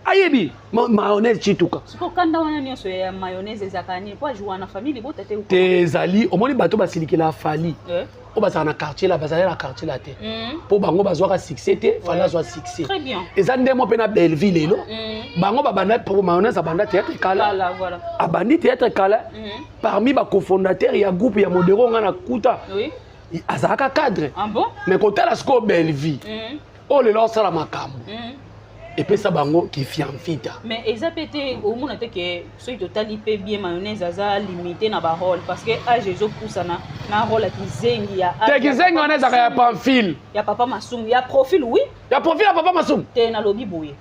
Ayebi mayonnaise Chituka. Sikoyo kanda wana nyonso ya mayonnaise ezalaka nini? Po ajoua na famille libota te? Te, ezali, omoni bato basilikela Fally oyo bazala na quartier la, bazali na quartier la te, mpo bango bazwaka succès te, Fally azwa succès. Très bien. Eza nde mo mpe na Bellevie lelo. Bango babanda po mayonnaise abanda théâtre kala. Voilà, voilà. Abandi théâtre kala. Parmi bacofondateur ya groupe ya Modero, nga na kuta azalaka cadre. Ah bon? Mais kotala sikoyo Bellevie oyo lelo osala makambo, epesa bango kifiamfita. Mais eza mpe te, omona te ke soki totali mpe bien, mayonnaise aza limité na barole, parce que âge ezopusana na role ya kizengi ya Te, kizengi wana ezalaka ya Pamphile. Ya papa Masumu, ya profil, oui. Ya profil ya papa Masumu. Te, nalobi boye,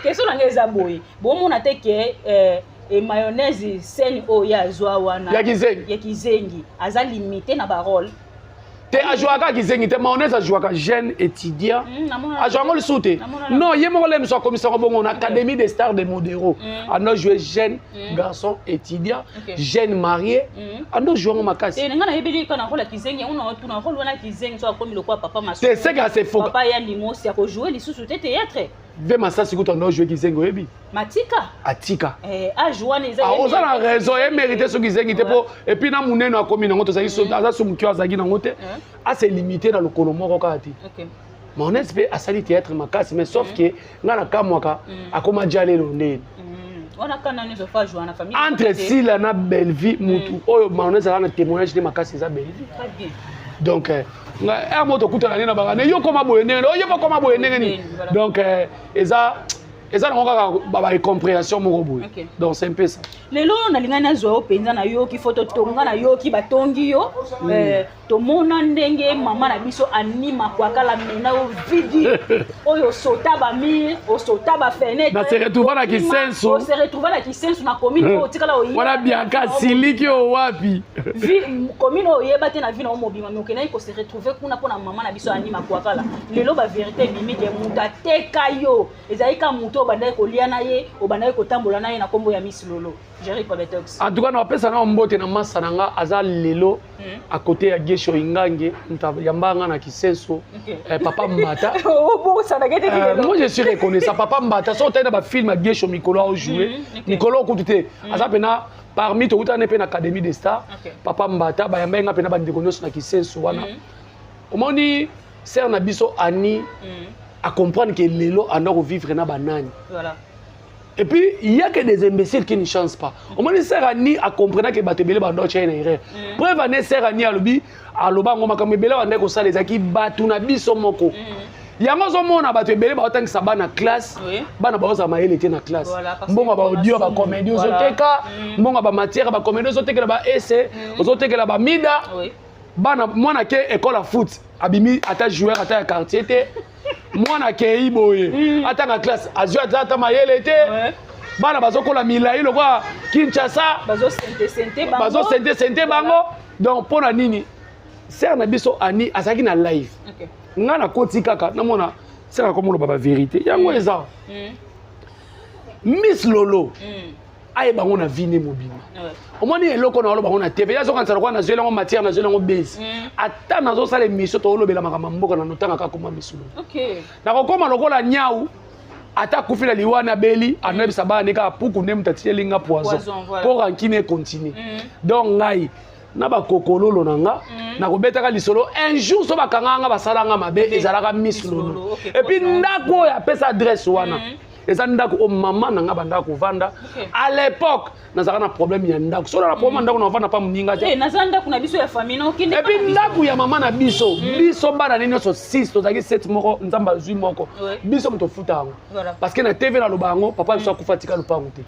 question na ngai eza boye: bomona te ke e mayonnaise, scène oyo ye azwa wana Ya kizengi. Ya kizengi, aza limité na barole? Te, ajouaka kizengi te. Mayonnaise ajouaka jeune étudiant. Ajouaka yango lisusu te. Non, ye moko le mosu akomisaka bongo na Académie des stars de Modero. Ando joué jeune garçon étudiant, jeune marié, ando joué yango makasi. Nga nayebeli kaka na role ya kizengi yango, na tuna role wana kizengi so akomi lokwa papa Masu. Te, seke asefoka. Papa ya limosi akojoue lisusu te théâtre. Ve Masasi kutu ando joué kizengi, oyebi. Matika. Atika. Age wana eza. Oza na raison, ye mérité soki zengi te, mpo et puis na monene akomi nango, tozalaki aza so moke, azalaki nango te, ase limité na lokolo moko kaka te. Mayonnaise mpe asali théâtre makasi, mais sauf ke ngai nakamwaka akoma dia lelo ndeni. Wana kana nyonso fa joua na famille. Entre Sila na Bellevie, mutu oyo mayonnaise aza na témoignage nde makasi eza Bellevie. Très bien. Donc ere moko tokutana nde na bakane, yo koma boye ndenge, oyo mpo koma boye ndenge nini. Donc eza nango kaka baincompréhension moko boye. Donc c'est un peu ça. Lelo nalingai nazwa yo mpenza, nayoki fo totonga, nayoki batongi yo. Tomona ndenge mama na biso anima kwakala mena yo vidi oyo osota bamire, osota bafenêtre. Na se retrouva na Kisensu. Ose retrouva na Kisensu, na commune oyo otikala. Wana Bianca siliki oyo wapi? Commune oyo oyeba te na vie na yo mobima, mais okendaki kose retrouve kuna mpona mama na biso anima kwakala. Lelo bavérité ebimi ke moto ateka yo ezali ka moto obandaki kolia na ye, obandaki kotambola na ye na nkombo ya Miss Lolo, Jerry Kobetox. En tout cas, napesa na mbote na masa na nga aza lelo à côté ya Gesho Ingange, moto yamba nga na Kisenso, papa Mbata. Obosanaka te. Moi, je suis reconnaissant, papa Mbata. So otali na bafilm ya Gesho, mikolo aojoue, mikolo okutu te, aza mpena parmi tokutana mpe na Académie des stars. Papa Mbata bayamba ye nga mpe na bandeko nyonso na Kisenso wana. Omoni sœur na biso Ani acomprendre ke lelo anda kovivre na banani. Et puis il y a que des imbéciles qui ne changent pas. Omoni sœur Ani acomprendre ke bato ebele bando otya ye na erreur. Preuve ane, sœur Ani alobi, aloba yango, makambo ebele bandaki kosala ezalaki bato na biso moko. Yango ozomona bato ebele baotangisa bana classe, bana baozala mayele te na classe. Mbongo ya baaudio ya bacomédie ozoteka, mbongo ya bamatière ya bacomédie ozotekela baese, ozotekela bamida. Bana, mwana ke école ya foot, abimi ata joueur ata ya quartier te. Mwana akei boye, atanga classe, azwi ata mayele te. Bana bazokola milai lokola Kinshasa. Bazosente bango. Bazosente sente bango. Donc mpo na nini sœur na biso Ani azalaki na live, nga nakoti kaka namona sœur akomoloba bavérité yango eza Miss Lolo ayeba yango na vie ne mobima. Omoni eloko na oloba yango na TV, azokanisa lokola nazweli yango matière, nazweli yango base. Ata nazosala émission, toolobela makambo ya mboka, na notangaka koma Miss Lolo. Nakokóma lokola nyau ata akufi na liwa na beli, anoyebisa bana nde kaka puku nde moto atieli nga poison. Poison, voilà. Mpo rancune econtinue. Donc ngai na bakokololo na nga nakobetaka lisolo un jour so bakanga nga, basala nga mabe, ezalaka Miss Lolo. Et puis ndako oyo apesa adresse wana eza ndako oyo mama na nga bandaka kovanda. À l'époque nazalaka na problème ya ndako. So na problème ya ndako, na ovanda pa moninga te. Eh, naza ndako na biso ya famille na okende. Et puis ndako ya mama na biso, biso bana ne nyonso 6, tozalaki 7, moko Nzambe azwi moko. Biso moto ofuta yango. Parce que na TV naloba yango, papa biso akufa, atika lopango te.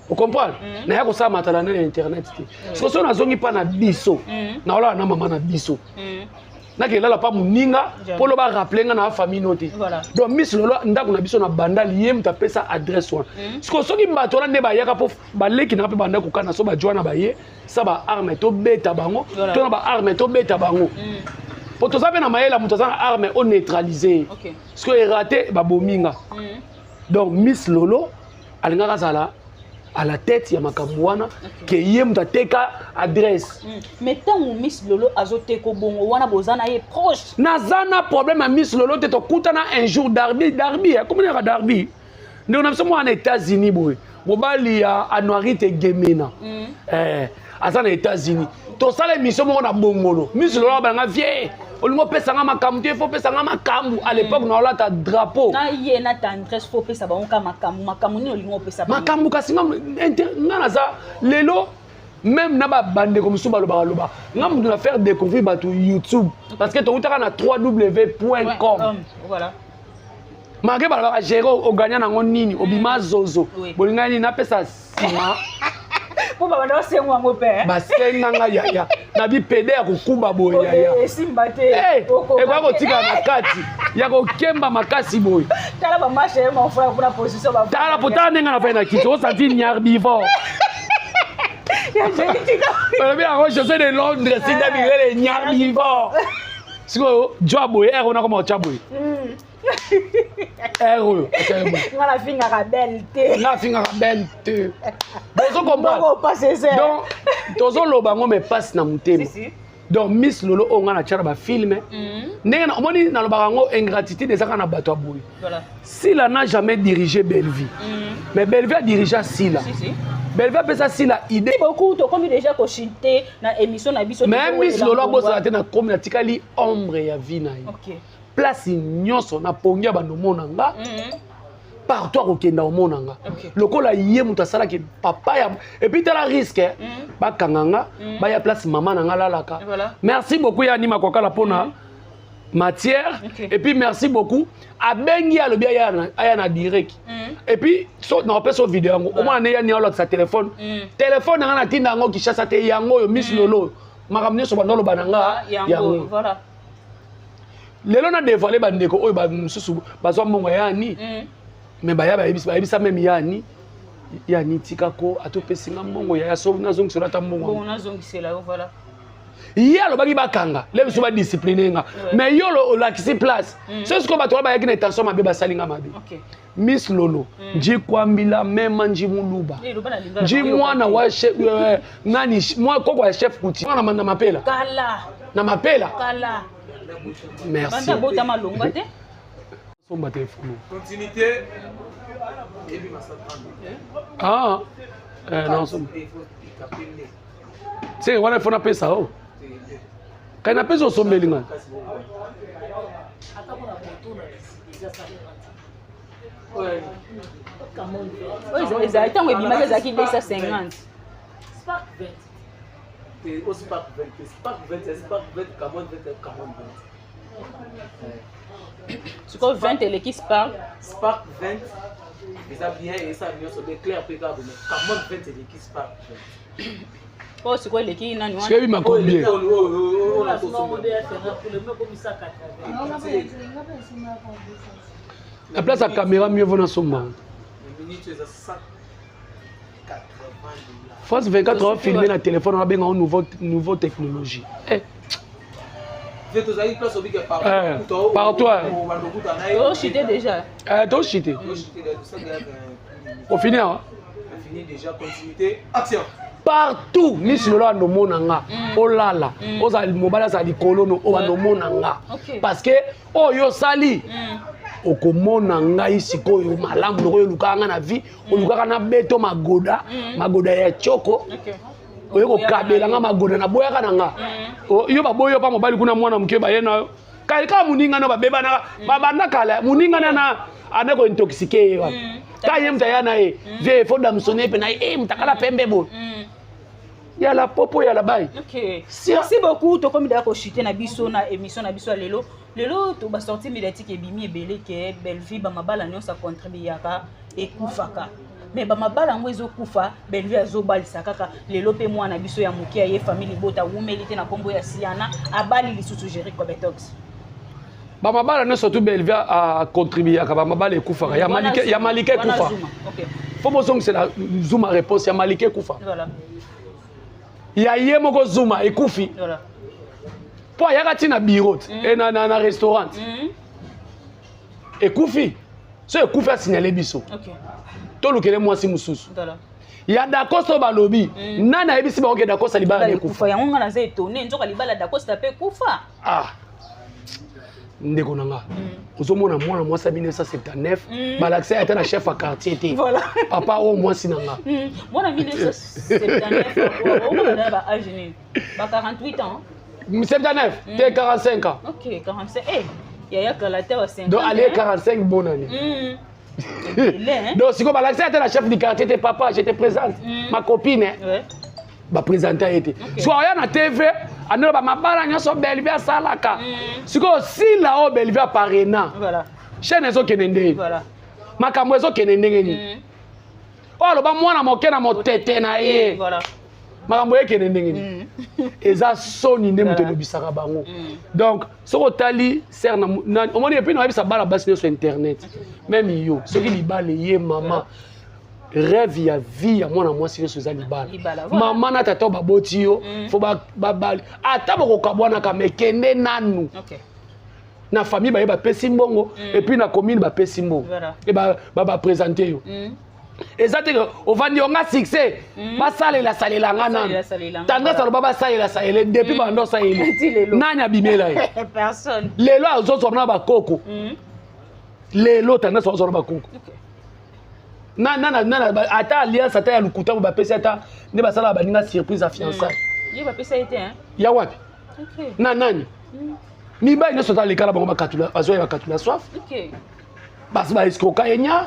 Ocomprendre? Naya kosala matala nde na internet te. Siko so nazongi mpa na biso, naolala na mama na biso, nakelala mpa moninga mpo lo barappeler nga na famille no te. Donc Miss Lolo, ndako na biso na Bandali, ye moto apesa adresse wana. Siko soki bato wana nde bayaka mpo baleki nanga mpe banda kokana, so bajwa na baye sa baarme tobeta bango. To na baarme tobeta bango po toza mpe na mayele ya moto aza na arme oneutralize ye. Siko erate, babomi nga. Donc Miss Lolo alingaka azala à la tête ya makambo wana, ke ye moto ateka adresse. Mais ntango Miss Lolo azoteka bongo wana, boza na ye proche? Naza na problème ya Miss Lolo te. Tokutana un jour darby, darby akomi naka darby, ndeko na biso mwana na États-Unis boye, mobali ya Anuarite Gemena. Aza na États-Unis. Tosala émission moko na Bongolo. Miss Lolo abalanga vie, olingi opesanga makambo te, fo opesanga makambo. À l'époque naolata drapeau. Na ye na tendresse, fo opesa bango ka makambo. Makambo nini olingi opesa bango? Makambo kasi nga naza lelo même na babandeko mosusu balobaka loba nga motu na faire découvrir bato YouTube, parce que tokutaka na 3w point com. Malgré balobaka gérer, oganya nango nini, obima zozo. Bolingai nini napesa nsima? Mpo babanda basengo yango mpe. Basenga nga yaya na bipede ya kokumba boye yaya. Esimba te. Ekoya kotikala na kati ya kokemba makasi boye. Tala ba marche ya mon frère kuna position ba. Tala po tala ndenge na fai na kiti osanti nyarbivore. Balobi yango José de Londres sinda bilele nyarbivore. Sikoyo jwa boye ere wana koma otya boye. Ere oyo nga nafingaka belle te. Nga afingaka belle te. Bozo comprendre. Donc tozoloba yango mais passe na motema. Donc Miss Lolo oyo nga natya na bafilme ndenge omoni nalobaka yango ingratitude ezaka na bato ya boye. Sila n'a jamais dirigé Bellevue. Mais Bellevue a dirigé Sila. Si, si. Bellevue apesa Sila idée. Beaucoup tokomi déjà kochite na émission na biso. Mais Miss Lolo abosala te na komi natikali ombre ya vie na ye. Okay. Place nyonso na pongi ya bando omona nga. Partout akokenda omona nga. Lokola ye moto asalaki papa ya et puis tala risque bakanga nga baya place mama na nga lalaka. Merci beaucoup ya Nima Kwakala pona matière. Et puis merci beaucoup abengi alobi aya na direct. Et puis so na opesa vidéo yango omona ne ya ni alakisa téléphone. Téléphone na nga natinda yango Kinshasa te yango oyo Miss Lolo makambo nyonso bando oloba na nga yango. Voilà. Lelo na dévoiler bandeko oyo ba mosusu bazwa mbongo ya yani. Mais baya bayebisa même yani. Yani tika ko atopesi nga mbongo ya so nazongisela ata mbongo. Bon nazongisela yo voilà. Ye alobaki bakanga le biso badiscipline nga. Mais yo olakisi place. So sikoyo bato wana bayaki na intention mabe basali nga mabe. Miss Lolo, nji kwambila mema nji muluba. Nji mwana wa chef nani mwa koko ya chef kuti. Mwana na mapela. Kala. Na mapela. Kala. Merci. Banda bota malonga te. Somba téléphone. Continuité. Ah. Non somba. C'est wana fona pesa oh. Kana pesa osombeli nga. Oyo ezali ntango ebimaki ezalaki 250. Spark 20. O Spark 20, Spark 20, Spark 20, Camon 20, Camon 20. Sikoyo 20 eleki Spark. Spark 20 eza bien eza nyonso bien clair mpe kaka boye Camon 20 eleki Spark 20. Oyo sikoyo eleki nani wana? Sikoyo ebima combien? Na place ya caméra mieux vaut nasomba. France 24 heures filmé na téléphone on abenga nouveau nouveau technologie. Eh. Partout. Oh, chuté déjà. To chuté. Au fini hein. Fini déjà continuité. Action. Partout Miss Lolo anomona nga. Olala, oza mobala za likolo no o anomona nga. Parce que oyo sali okomona ngai sikoyo malamu loko olukaka nga na vie olukaka na beto magoda magoda ya choko oye kokabela nga magoda naboyaka na nga yo baboyi yo pa mobali kuna mwana moke baye na yo kaka moninga no babebanaka babanda kala moninga na anda kointoxike ye wana ka ye moto aya na ye vie faut damsonne mpe na ye motakala pembe boye yala popo yala bai. Merci beaucoup tokomi daya kochute na biso na émission na biso ya lelo. Lelo to ba sortie médiatique ebimi ebele ke Bellevue ba mabala nyonso acontribuaka ekufaka. Mais ba mabala yango ezokufa Bellevue azobalisa kaka lelo mpe mwana biso ya moke ya ye famille libota wumeli te na kombo ya Siana abali lisusu Jerry Kobetox. Ba mabala nyonso tu Bellevue acontribuaka ba mabala ekufaka ya Malike ya Malike ekufa. Faut bozongisela Zuma réponse ya Malike ekufa. Voilà. Ya ye moko Zuma ekufi. Voilà. Po ayaka ti na bureau e na restaurant. Ekufi. So ekufi asignale biso. Tolukele mwasi mosusu. Voilà. Ya Dacosta balobi. Nani ayebisi bango ke Dacosta libala ekufa? Yango nga naza étonné nzoka libala Dacosta pe ekufa. Ah. Ndeko na nga. Ozomona mwana mwasi ya 1979 balakisa ata na chef ya quartier te. Papa oyo mwasi na nga. Mwana 1979 okomona ba âge nini? Ba 48 ans. 79 te 45 ans. OK, 45. Eh, yaya kala te wa 50. Donc allez 45 bonne année. Donc siko balakisa ata na chef du quartier te papa, je te présente ma copine. Ba présenter ye te. Siko oya na TV andelo ba mabala nyonso Bellevue asalaka. Siko sila oyo Bellevue aparena. Voilà. Chaîne ezokende ndenge. Voilà. Makambo ezokende ndenge nini? Oyo aloba mwana moke na motete na ye. Voilà. Makambo ekende ndenge nini? Eza soni nde moto elobisaka bango. Donc soki otali ser na omoni, et puis nayebisa bana basi nyonso internet, même yo, soki libala eye, mama, rêve ya vie ya mwana mwasi nyonso eza libala. Libala, voilà. Mama na tata oyo baboti yo, fo babali, ata bokokabwanaka, me kende nanu na famille, baye bapesi mbongo, et puis na commune bapesi mbongo. E baprésente yo. Eza te ke ovandi yo nga succès, basalela salela nga nanu. Basalela salela nga, Tendance voilà. aloba basalela salela depuis bando osaleli. Ti lelo. Nani abimela ye? Personne. Lelo azozwa na bakoko. Lelo tendance azozwa na bakoko. Na ata alliance, ata ya lokuta, bo bapesi, ata nde basalaka baninga surprise ya fiançailles. Ye bapesa ye te, hein? Ya wapi? Na nani? Mibali nyonso ata aleka na bango, bakatula, bazwa ye, bakatula soif. Basi baescroka ye nya.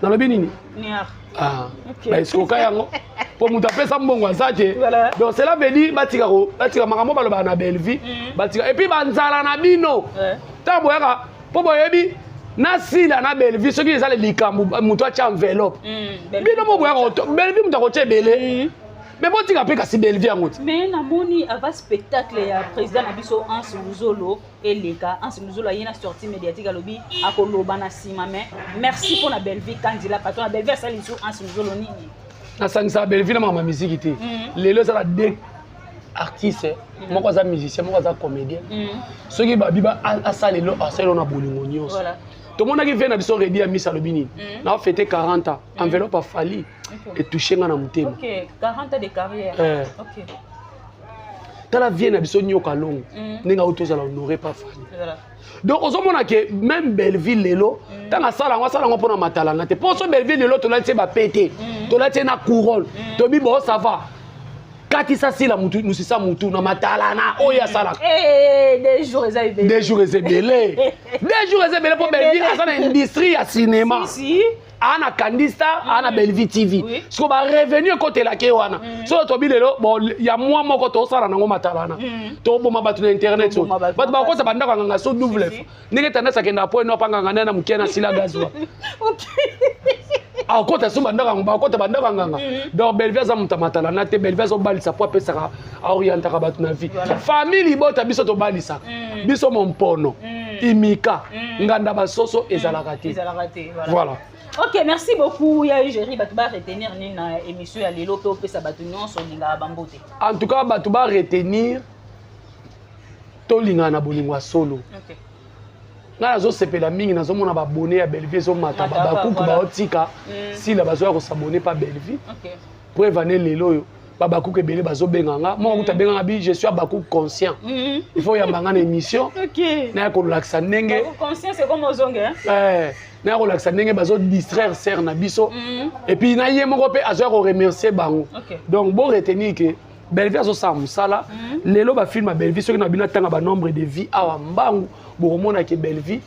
Nalobi nini? Niar. Ah, Ok. baescroka yango mpo moto apesa mbongo aza te. Voilà. Donc cela veut dire batika batika makambo balobaka na Bellevie, batika, et puis banzala na bino. Ntango boyaka mpo boyebi na Sila na Bellevie, soki eza likambo moto atya enveloppe, bino mo boyaka Bellevie, moto akotya ebele, mais botika mpe kasi Bellevie yango te. Mais namoni avant spectacle ya président na biso Anse Luzolo eleka, Anse Luzolo aye na sortie médiatique, alobi akoloba na nsima, mais merci mpo na Bellevie Kandila, patron na Bellevie. Asali lisu Anse Luzolo nini? Nasangisaka Bellevie na makambo ya misiki te. Lelo ezala deux artiste, moko aza musicien, moko aza comédien. Soki babi asala elo, asala elo na bolingo nyonso. Tomonaki vie na biso redi ya misi, alobi nini? Na fête 40 ans, enveloppe afali etouche nga na motema. Ok, 40 ans de carrière. Eh. Tala vie na biso nyoka longo, ndenge auti ozala honoré pa Fali. Donc ozomona ke même Belleville lelo, ntango asala yango, asala yango mpona matalanga te. Mpo so Belleville lelo tolati ye bapete, tolati ye na couronne, tobi bo ça va, katisa sila mutu musisa mutu na matalana oyo asalaka. Eh, 2 jours eza ebele. 2 jours eza ebele, 2 jours eza ebele, mpo Belleville aza na industrie ya cinéma. Si, si. Aa na Kandista, aa na Belleville TV. Siko barevenu ekotelaki ye wana. Soki tobi lelo bon ya mwa moko tosala nango matalana, toboma bato na internet oyo. Toboma bato. Bato bakota bandako ya nganga so double Si, si. ndenge tendance akendaka po eno apa nganga nde na moke na sila gaz wa akota so bandako yango, bakota bandako ya nganga. Donc Bellevie aza moto ya matalana te. Bellevie azobalisa po apesaka, aorientaka bato na vie. Famille libota, biso tobalisaka, biso mompono imika nganda basoso ezalaka te. Ezalaka te, voilà. Voilà. Ok, merci beaucoup ya Géri. Bato baretenir nini na émission ya lelo, mpe opesa bato nyonso olingaka bango te? En tout cas, bato baretenir, tolingana na bolingo ya solo. Ngai nazosepela mingi, nazomona babone ya Bellevie ezomata. Mata, babakuku voilà. baotika sila, bazoya kosabone pa Bellevie. Preuve ane lelo oyo babakuku ebele bazobenga nga. Moko kuta abenganga bi: "Je suis abakuku conscient, il faut oyamba nga na émission." Naya kolakisa ndenge Conscience ekoma ozonge, hein? Eh, naya kolakisa ndenge bazodistraire sere na biso, et puis na ye moko mpe azoya koremercier bango. Donc bo retenir ke Bellevie azosala mosala. Lelo bafilm ya Bellevie, soki na bino atanga banombre de vie awa mbangu, bokomona ke Bellevie,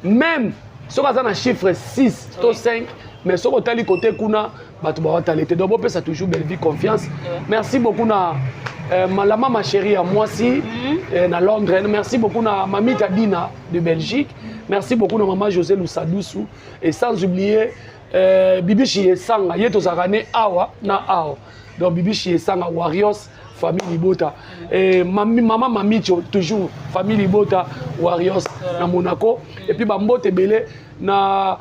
même soki aza na chiffre 6 to 5, mais soki otali kote kuna, bato baotala te. Donc bopesa toujours Bellevie confiance. Merci beaucoup na la mama chérie ya mwasi na Londres. Merci beaucoup na Mamita Dina de Belgique. Merci beaucoup na mama José Lusadusu, et sans oublier Bibishi Esanga, ye tozalaka ne awa na awa. Donc Bibishi Esanga, Warriors, famille libota, et mami, mama Mamicho, toujours famille libota, Warriors na Monaco. Et puis bambote ebele na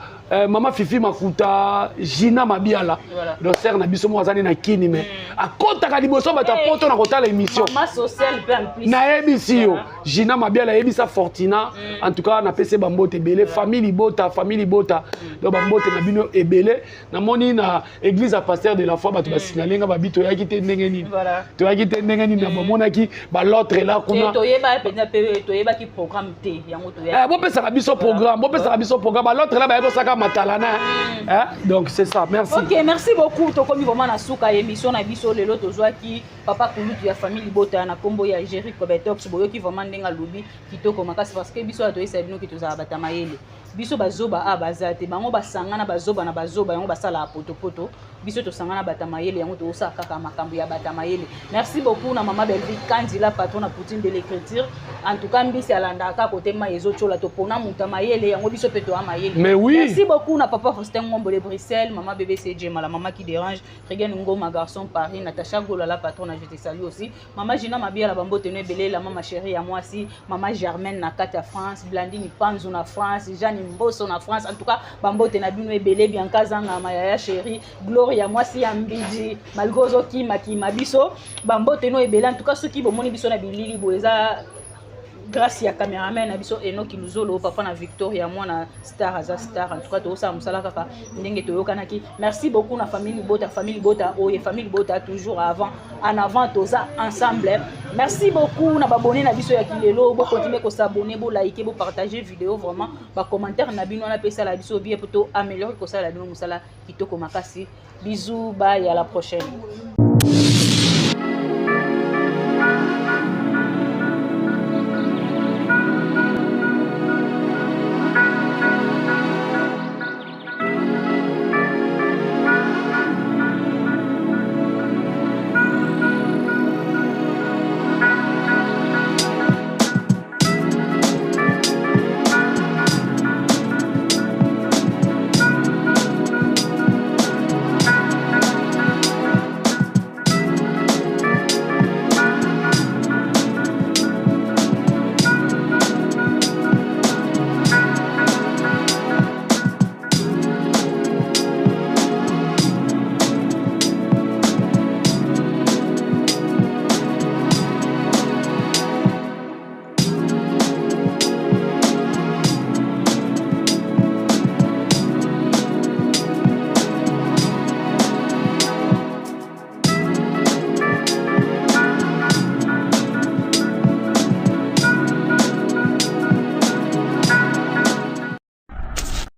mama Fifi Makuta, Gina Mabiala. Donc sere na biso moko azali na kini, mais akɔtaka liboso bato ya poto na kotala émission. Mama sociale mpe en plus. Nayebisi yo, Gina Mabiala, ayebisa Fortina. En tout cas napesi bambote ebele, famille libota, famille libota. Donc bambote na bino ebele. Namoni na église ya pasteur de la foi, bato basignale nga, babi toyaki te ndenge nini? Toyaki te ndenge nini? Na bamonaki bal'autre la kuna. Toyeba mpenza mpe toyebaki programme te, yango toyaki. Eh, bopesaka biso programme, bopesaka biso programme. Bal'autre la baye kosaka matalana, eh? Donc c'est ça, merci. Ok, merci beaucoup. Tokomi vraiment na suka ya émission na biso lelo. Tozwaki papa kulutu ya famille libota na nkombo ya Géri Cobetox. Boyoki vraiment ndenge alobi kitoko makasi, parce que biso oyo toyesa bino ke tozala bato ya mayele. Biso bazoba a baza te, bango basangana bazoba na bazoba, yango basalaka potopoto. Biso tosangana bata mayele, yango tozosala kaka makambo ya bata mayele. Merci beaucoup na mama Bellevue Kandila, patron na Poutine de l'écriture. En tout cas, mbisi alandaka kaka kote mai ezotyola, topona moto ya mayele, yango biso mpe toya mayele. Mais oui. Merci beaucoup na papa Faustin Ngombo de Bruxelles, mama BBC Jema, la mama qui dérange, Regan Ngoma, garçon Paris, Natacha Gola, la patronne, je te salue aussi. Mama Gina Mabia, la bambote no ebele, la mama chérie ya mwasi, mama Germaine na kati ya France, Blandine Panzu na France, Jeanne Mboso na France. En tout cas, bambote na bino ebele, Bianca Zanga, ma yaya chérie, Gloria mwasi ya Mbidi, malgré ozokima kima biso, bambote no ebele. En tout cas, soki bomoni biso na bilili boye, eza grâce ya cameraman na biso Enoki Luzolo, papa na Victoria, mwana star, aza star. En tout cas, tozosala mosala kaka ndenge toyokanaki. Merci beaucoup na famille Libota, famille Libota oye, famille Libota toujours avant, en avant, toza ensemble. Merci beaucoup na babone na biso ya kilelo. Bokontinue kosabonner, bolike, bopartage vidéo. Vraiment, bacommentaire na bino wana mpe esala biso bien po to améliorer kosala bino mosala kitoko makasi. Bisous, bye, à la prochaine.